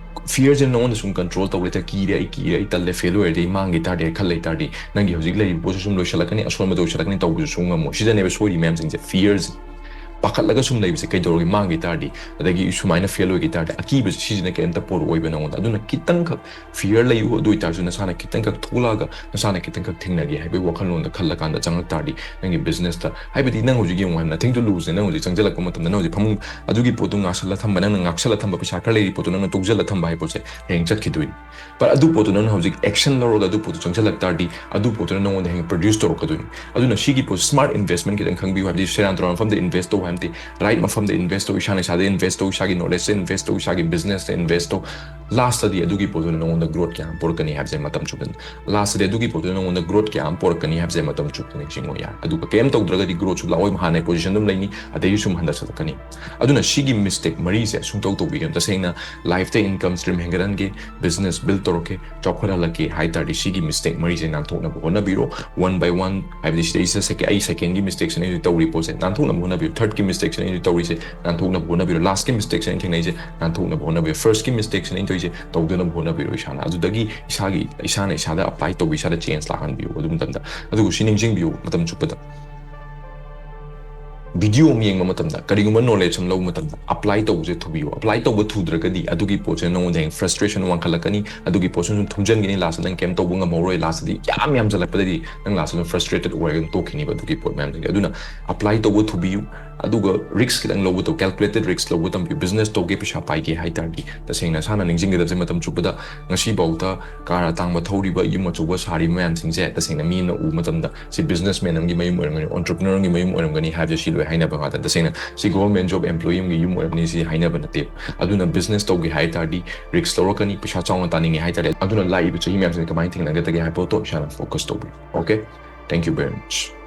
fearꯁꯦ ꯅꯉꯣꯟꯗ ꯁꯨꯝ control ꯇꯧ ꯂꯩꯇꯥꯔꯗꯤ, "ꯀꯤꯔꯦ, ꯑꯩ ꯀꯤꯔꯦ, ꯑꯩ ꯇꯜꯂꯦ, fail ꯑꯣꯏꯔꯗꯤ, ꯑꯩ ꯃꯥꯡꯈꯤ ꯇꯥꯔꯗꯤ", ꯍꯥꯏꯅ ꯈꯜ ꯂꯩꯇꯥꯔꯗꯤ, ꯅꯪꯒꯤ ꯍꯧꯖꯤꯛ ꯂꯩꯔꯤꯕ ꯄꯣꯠꯁꯤ ꯁꯨꯝ ꯂꯣꯏꯁꯤꯜꯂꯛꯀꯅꯤ, ꯑꯁꯣꯟꯕꯗ ꯑꯣꯏꯁꯤꯜꯂꯛꯀꯅꯤ, ꯇꯧꯕꯁꯨ ꯁꯨꯡ ꯉꯝꯃꯣꯏ꯫ ꯁꯤꯗꯅꯦꯕ ꯁꯣꯏꯔꯤ ꯃꯌꯥꯝꯁꯤꯡꯁꯦ, fearꯁꯦ꯫ ꯄꯥꯈꯠꯂꯒ ꯁꯨꯝ ꯂꯩꯕꯁꯦ ꯀꯩꯗꯧꯔꯒꯦ? ꯃꯥꯡꯈꯤ ꯇꯥꯔꯗꯤ, ꯑꯗꯒꯤ ꯁꯨꯃꯥꯏꯅ fail ꯑꯣꯏꯈꯤ ꯇꯥꯔꯗꯤ, ꯑꯀꯤꯕꯁꯦ ꯁꯤꯁꯤꯅ ꯀꯩꯝꯇ ꯄꯣꯔꯛꯑꯣꯏꯕ ꯅꯉꯣꯟꯗ꯫ ꯑꯗꯨꯅ ꯈꯤꯇꯪꯈꯛ fear ꯂꯩꯌꯨ, ꯑꯗꯨ ꯑꯣꯏꯇꯥꯔꯁꯨ ꯅꯁꯥꯅ ꯈꯤꯇꯪꯈꯛ ꯊꯣꯛꯂꯛꯑꯒ, ꯅꯁꯥꯅ ꯈꯤꯇꯪꯈꯛ ꯊꯦꯡꯅꯒꯦ ꯍꯥꯏꯕꯒꯤ ꯋꯥꯈꯜꯂꯣꯟꯗ ꯈꯜꯂꯀꯥꯟꯗ ꯆꯪꯉꯛ ꯇꯥꯔꯗꯤ, ꯅꯪꯒꯤ businessꯇ, ꯍꯥꯏꯕꯗꯤ ꯅꯪ ꯍꯧꯖꯤꯛ ꯌꯦꯡꯉꯨ, nothing to loseꯅꯦ꯫ ꯅꯪ ꯍꯧꯖꯤꯛ ꯆꯪꯁꯤꯜꯂꯛꯄ ꯃꯇꯝꯗ, ꯅꯪ ꯍꯧꯖꯤꯛ ꯐꯃꯨꯡ, ꯑꯗꯨꯒꯤ ꯄꯣꯠꯇꯨ ꯉꯥꯛꯁꯜꯂ ꯊꯝꯕ, ꯅꯪꯅ ꯉꯥꯛꯁꯜꯂ ꯊꯝꯕ, ꯄꯩꯁꯥ ꯈꯔ ꯂꯩꯔꯤ ꯄꯣꯠꯇꯨ ꯅꯪꯅ ꯇꯨꯡꯁꯤꯜꯂ ꯊꯝꯕ ꯍꯥꯏꯕ ꯄꯣꯠꯁꯦ ꯍꯌꯦꯡ ꯆꯠꯈꯤꯗꯣꯏꯅꯤ꯫ But ꯑꯗꯨ ꯄꯣꯠꯇꯨ ꯅꯪꯅ ꯍꯧꯖꯤꯛ action ꯂꯧꯔꯒ ꯑꯗꯨ ꯄꯣꯠꯇꯨ ꯆꯪꯁꯤꯜꯂꯛ ꯇꯥꯔꯗꯤ, ꯑꯗꯨ ꯄꯣꯠꯇꯨꯅ ꯅꯉꯣꯟꯗ ꯍꯌꯦꯡ produce ꯇꯧꯔꯛꯀꯗꯣꯏꯅꯤ꯫ ꯑꯗꯨꯅ ꯁꯤꯒꯤ ꯄꯣꯠ, smart investment ꯈꯤꯇꯪ ꯈꯪꯕꯤꯌꯨ꯫ ꯍꯥꯏꯕꯗꯤ ꯁꯦꯔꯥꯟ ꯇꯨꯔꯥꯟ ꯃꯐꯝꯗ invest ꯇꯧ ꯍꯥꯏꯕ ꯅꯠꯇꯦ꯫ Right ꯃꯐꯝꯗ invest ꯇꯧ, ꯏꯁꯥꯅ ꯏꯁꯥꯗ invest ꯇꯧ, ꯏꯁꯥꯒꯤ knowledgeꯇ invest ꯇꯧ, ꯏꯁꯥꯒꯤ businessꯇ invest ꯇꯧ꯫ Lastꯇꯗꯤ ꯑꯗꯨꯒꯤ ꯄꯣꯠꯇꯨꯅ ꯅꯉꯣꯟꯗ growth ꯀꯌꯥ ꯑꯃ ꯄꯨꯔꯛꯀꯅꯤ ꯍꯥꯏꯕꯁꯦ ꯃꯇꯝ ꯆꯨꯞꯄꯗ, lastꯇꯗꯤ ꯑꯗꯨꯒꯤ ꯄꯣꯠꯇꯨꯅ ꯅꯉꯣꯟꯗ growth ꯀꯌꯥ ꯑꯃ ꯄꯨꯔꯛꯀꯅꯤ ꯍꯥꯏꯕꯁꯦ ꯃꯇꯝ ꯆꯨꯞꯄ ꯅꯤꯡꯁꯤꯡꯉꯣ ꯌꯥꯔꯦ꯫ ꯑꯗꯨꯒ ꯀꯩꯝ ꯇꯧꯗ꯭ꯔꯒꯗꯤ growthꯁꯨ ꯂꯥꯛꯑꯣꯏ, ꯍꯥꯟꯅ position ꯑꯗꯨꯝ ꯂꯩꯅꯤ, ꯑꯗꯩꯗꯤ ꯁꯨꯝ ꯍꯟꯊꯁꯜꯂꯛꯀꯅꯤ꯫ ꯑꯗꯨꯅ ꯁꯤꯒꯤ mistake ꯃꯔꯤꯁꯦ ꯁꯨꯡꯇꯧ ꯇꯧꯕꯤꯒꯅꯨ꯫ ꯇꯁꯦꯡꯅ lifeꯇ income stream ꯍꯦꯟꯒꯠꯍꯟꯒꯦ, business build ꯇꯧꯔꯛꯀꯦ, ꯆꯥꯎꯈꯠꯍꯜꯂꯛꯀꯦ ꯍꯥꯏ ꯇꯥꯔꯗꯤ, ꯁꯤꯒꯤ mistake ꯃꯔꯤꯁꯦ ꯅꯥꯟꯊꯣꯛꯅꯕ ꯍꯣꯠꯅꯕꯤꯔꯣ꯫ One by one, ꯍꯥꯏꯕꯗꯤ ꯁꯤꯗꯩꯁꯤꯗ second, ꯑꯩ secondꯒꯤ mistakeꯁꯤꯅ ꯑꯩ ꯇꯧꯔꯤ ꯄꯣꯠꯁꯦ ꯅꯥꯟꯊꯣꯛꯅꯕ ꯍꯣꯠꯅꯕꯤꯌꯨ꯫ Thirdꯀꯤ ꯃꯤꯁꯇꯦꯛꯁꯤꯅ ꯑꯩꯅ ꯇꯧꯔꯤꯁꯦ ꯅꯥꯟꯊꯣꯛꯅꯕ ꯍꯣꯠꯅꯕꯤꯔꯣ, ꯂꯥꯁꯀꯤ ꯃꯤꯁꯇꯦꯛꯁꯤꯅ ꯑꯩꯅ ꯊꯦꯡꯅꯩꯁꯦ ꯅꯥꯟꯊꯣꯛꯅꯕ ꯍꯣꯠꯅꯕꯤꯔꯣ, ꯐꯥꯔꯁꯀꯤ ꯃꯤꯁꯇꯦꯛꯁꯤꯅ ꯑꯩꯅ ꯇꯧꯔꯤꯁꯦ ꯇꯧꯗꯅꯕ ꯍꯣꯠꯅꯕꯤꯔꯣ꯫ ꯏꯁꯥꯅ ꯑꯗꯨꯗꯒꯤ ꯏꯁꯥꯒꯤ ꯏꯁꯥꯅ ꯏꯁꯥꯗ ꯑꯦꯄ꯭ꯂꯥꯏ ꯇꯧꯕ, ꯏꯁꯥꯗ ꯆꯦꯟꯖ ꯂꯥꯛꯍꯟꯕꯤꯌꯨ꯫ ꯑꯗꯨ ꯃꯇꯝꯗ ꯑꯗꯨꯕꯨ ꯁꯤ ꯅꯤꯡꯁꯤꯡꯕꯤꯌꯨ, ꯃꯇꯝ ꯆꯨꯞꯄꯗ ꯚꯤꯗꯤꯑꯣ ꯑꯃ ꯌꯦꯡꯕ ꯃꯇꯝꯗ, ꯀꯔꯤꯒꯨꯝꯕ ꯅꯣꯂꯦꯖ ꯑꯃ ꯂꯧꯕ ꯃꯇꯝꯗ ꯑꯦꯄ꯭ꯂꯥꯏ ꯇꯧꯕꯁꯦ ꯊꯨꯕꯤꯌꯨ꯫ ꯑꯦꯄ꯭ꯂꯥꯏ ꯇꯧꯕ ꯊꯨꯗ꯭ꯔꯒꯗꯤ ꯑꯗꯨꯒꯤ ꯄꯣꯠꯁꯤꯅ ꯅꯉꯣꯟꯗ ꯍꯌꯦꯡ ꯐ꯭ꯔꯁꯇ꯭ꯔꯦꯁꯟ ꯋꯥꯡꯈꯠꯂꯛꯀꯅꯤ, ꯑꯗꯨꯒꯤ ꯄꯣꯠꯁꯤꯅ ꯁꯨꯝ ꯊꯨꯝꯖꯤꯟꯒꯅꯤ, ꯂꯥꯁꯇ ꯅꯪ ꯀꯩꯝ ꯇꯧꯕ ꯉꯝꯍꯧꯔꯣꯏ, ꯂꯥꯁꯇꯗꯤ ꯌꯥꯝ ꯌꯥꯝꯁꯤꯜꯂꯛꯄꯗꯗꯤ ꯅꯪ ꯂꯥꯁꯇ ꯑꯗꯨꯝ ꯐ꯭ꯔꯁꯇ꯭ꯔꯦꯇꯦꯠ ꯑꯣꯏꯔꯒ ꯑꯗꯨꯝ ꯇꯣꯛꯈꯤꯅꯤꯕ ꯑꯗꯨꯒꯤ ꯄꯣꯠ ꯃꯌꯥꯝꯁꯤꯡꯁꯦ꯫ ꯑꯗꯨꯅ ꯑꯦꯄ꯭ꯂꯥꯏ ꯇꯧꯕ ꯊꯨꯕꯤꯌꯨ, ꯑꯗꯨꯒ ꯔꯤꯛꯁ ꯈꯤꯇꯪ ꯂꯧꯕ ꯇꯧ, ꯀꯦꯜꯀꯨꯂꯦꯇꯦꯠ ꯔꯤꯛꯁ ꯂꯧꯕ ꯇꯝꯕꯤꯌꯨ꯫ ꯕꯤꯖꯤꯅꯦꯁ ꯇꯧꯒꯦ, ꯄꯩꯁꯥ ꯄꯥꯏꯒꯦ ꯍꯥꯏ ꯇꯥꯔꯗꯤ ꯇꯁꯦꯡꯅ ꯏꯁꯥꯅ ꯅꯤꯡꯁꯤꯡꯒꯗꯕꯁꯦ ꯃꯇꯝ ꯆꯨꯞꯄꯗ ꯉꯁꯤꯐꯥꯎꯗ ꯀꯥꯔ ꯑꯇꯥꯡꯕ ꯊꯧꯔꯤꯕ, ꯌꯨꯝ ꯑꯆꯧꯕ ꯁꯥꯔꯤꯕ ꯃꯌꯥꯝꯁꯤꯡꯁꯦ ꯇꯁꯦꯡꯅ ꯃꯤꯅ ꯎꯕ ꯃꯇꯝꯗ ꯁꯤ ꯕꯤꯖꯤꯅꯦꯁꯃꯦꯟ ꯑꯃꯒꯤ ꯃꯌꯨꯝ ꯑꯣꯏꯔꯝꯒꯅꯤ, ꯑꯣꯟꯇꯔꯄ꯭ꯔꯤꯅꯔ ꯑꯃꯒꯤ ꯃꯌꯨꯝ ꯑꯣꯏꯔꯝꯒꯅꯤ ꯍꯥꯏꯕꯁꯦ ꯁꯤ ꯂꯣꯏ ꯍꯥꯏꯅꯕ ꯉꯥꯛꯇ꯫ ꯇꯁꯦꯡꯅ ꯁꯤ ꯒꯣꯚꯔꯟꯃꯦꯟ ꯖꯣꯕ ꯑꯦꯝꯄ꯭ꯂꯣꯌꯤ ꯑꯃꯒꯤ ꯌꯨꯝ ꯑꯣꯏꯔꯝꯒꯅꯤ ꯁꯤ ꯍꯥꯏꯅꯕ ꯅꯠꯇꯦ꯫ ꯑꯗꯨꯅ ꯕꯤꯖꯤꯅꯦꯁ ꯇꯧꯒꯦ ꯍꯥꯏ ꯇꯥꯔꯗꯤ ꯔꯤꯛꯁ ꯂꯧꯔꯛꯀꯅꯤ, ꯄꯩꯁꯥ ꯆꯥꯎꯅ ꯇꯥꯅꯤꯡꯉꯦ ꯍꯥꯏ ꯇꯥꯔꯗꯤ꯫ ꯑꯗꯨꯅ ꯂꯥꯛꯏꯕ ꯆꯍꯤ ꯃꯌꯥꯝꯁꯤꯗ ꯀꯃꯥꯏꯅ ꯊꯦꯡꯅꯒꯗꯒꯦ ꯍꯥꯏꯕ ꯄꯣꯠꯇꯣ ꯏꯁꯥꯅ ꯐꯣꯀꯁ ꯇꯧꯕꯤꯌꯨ꯫ Okay, thank you very much.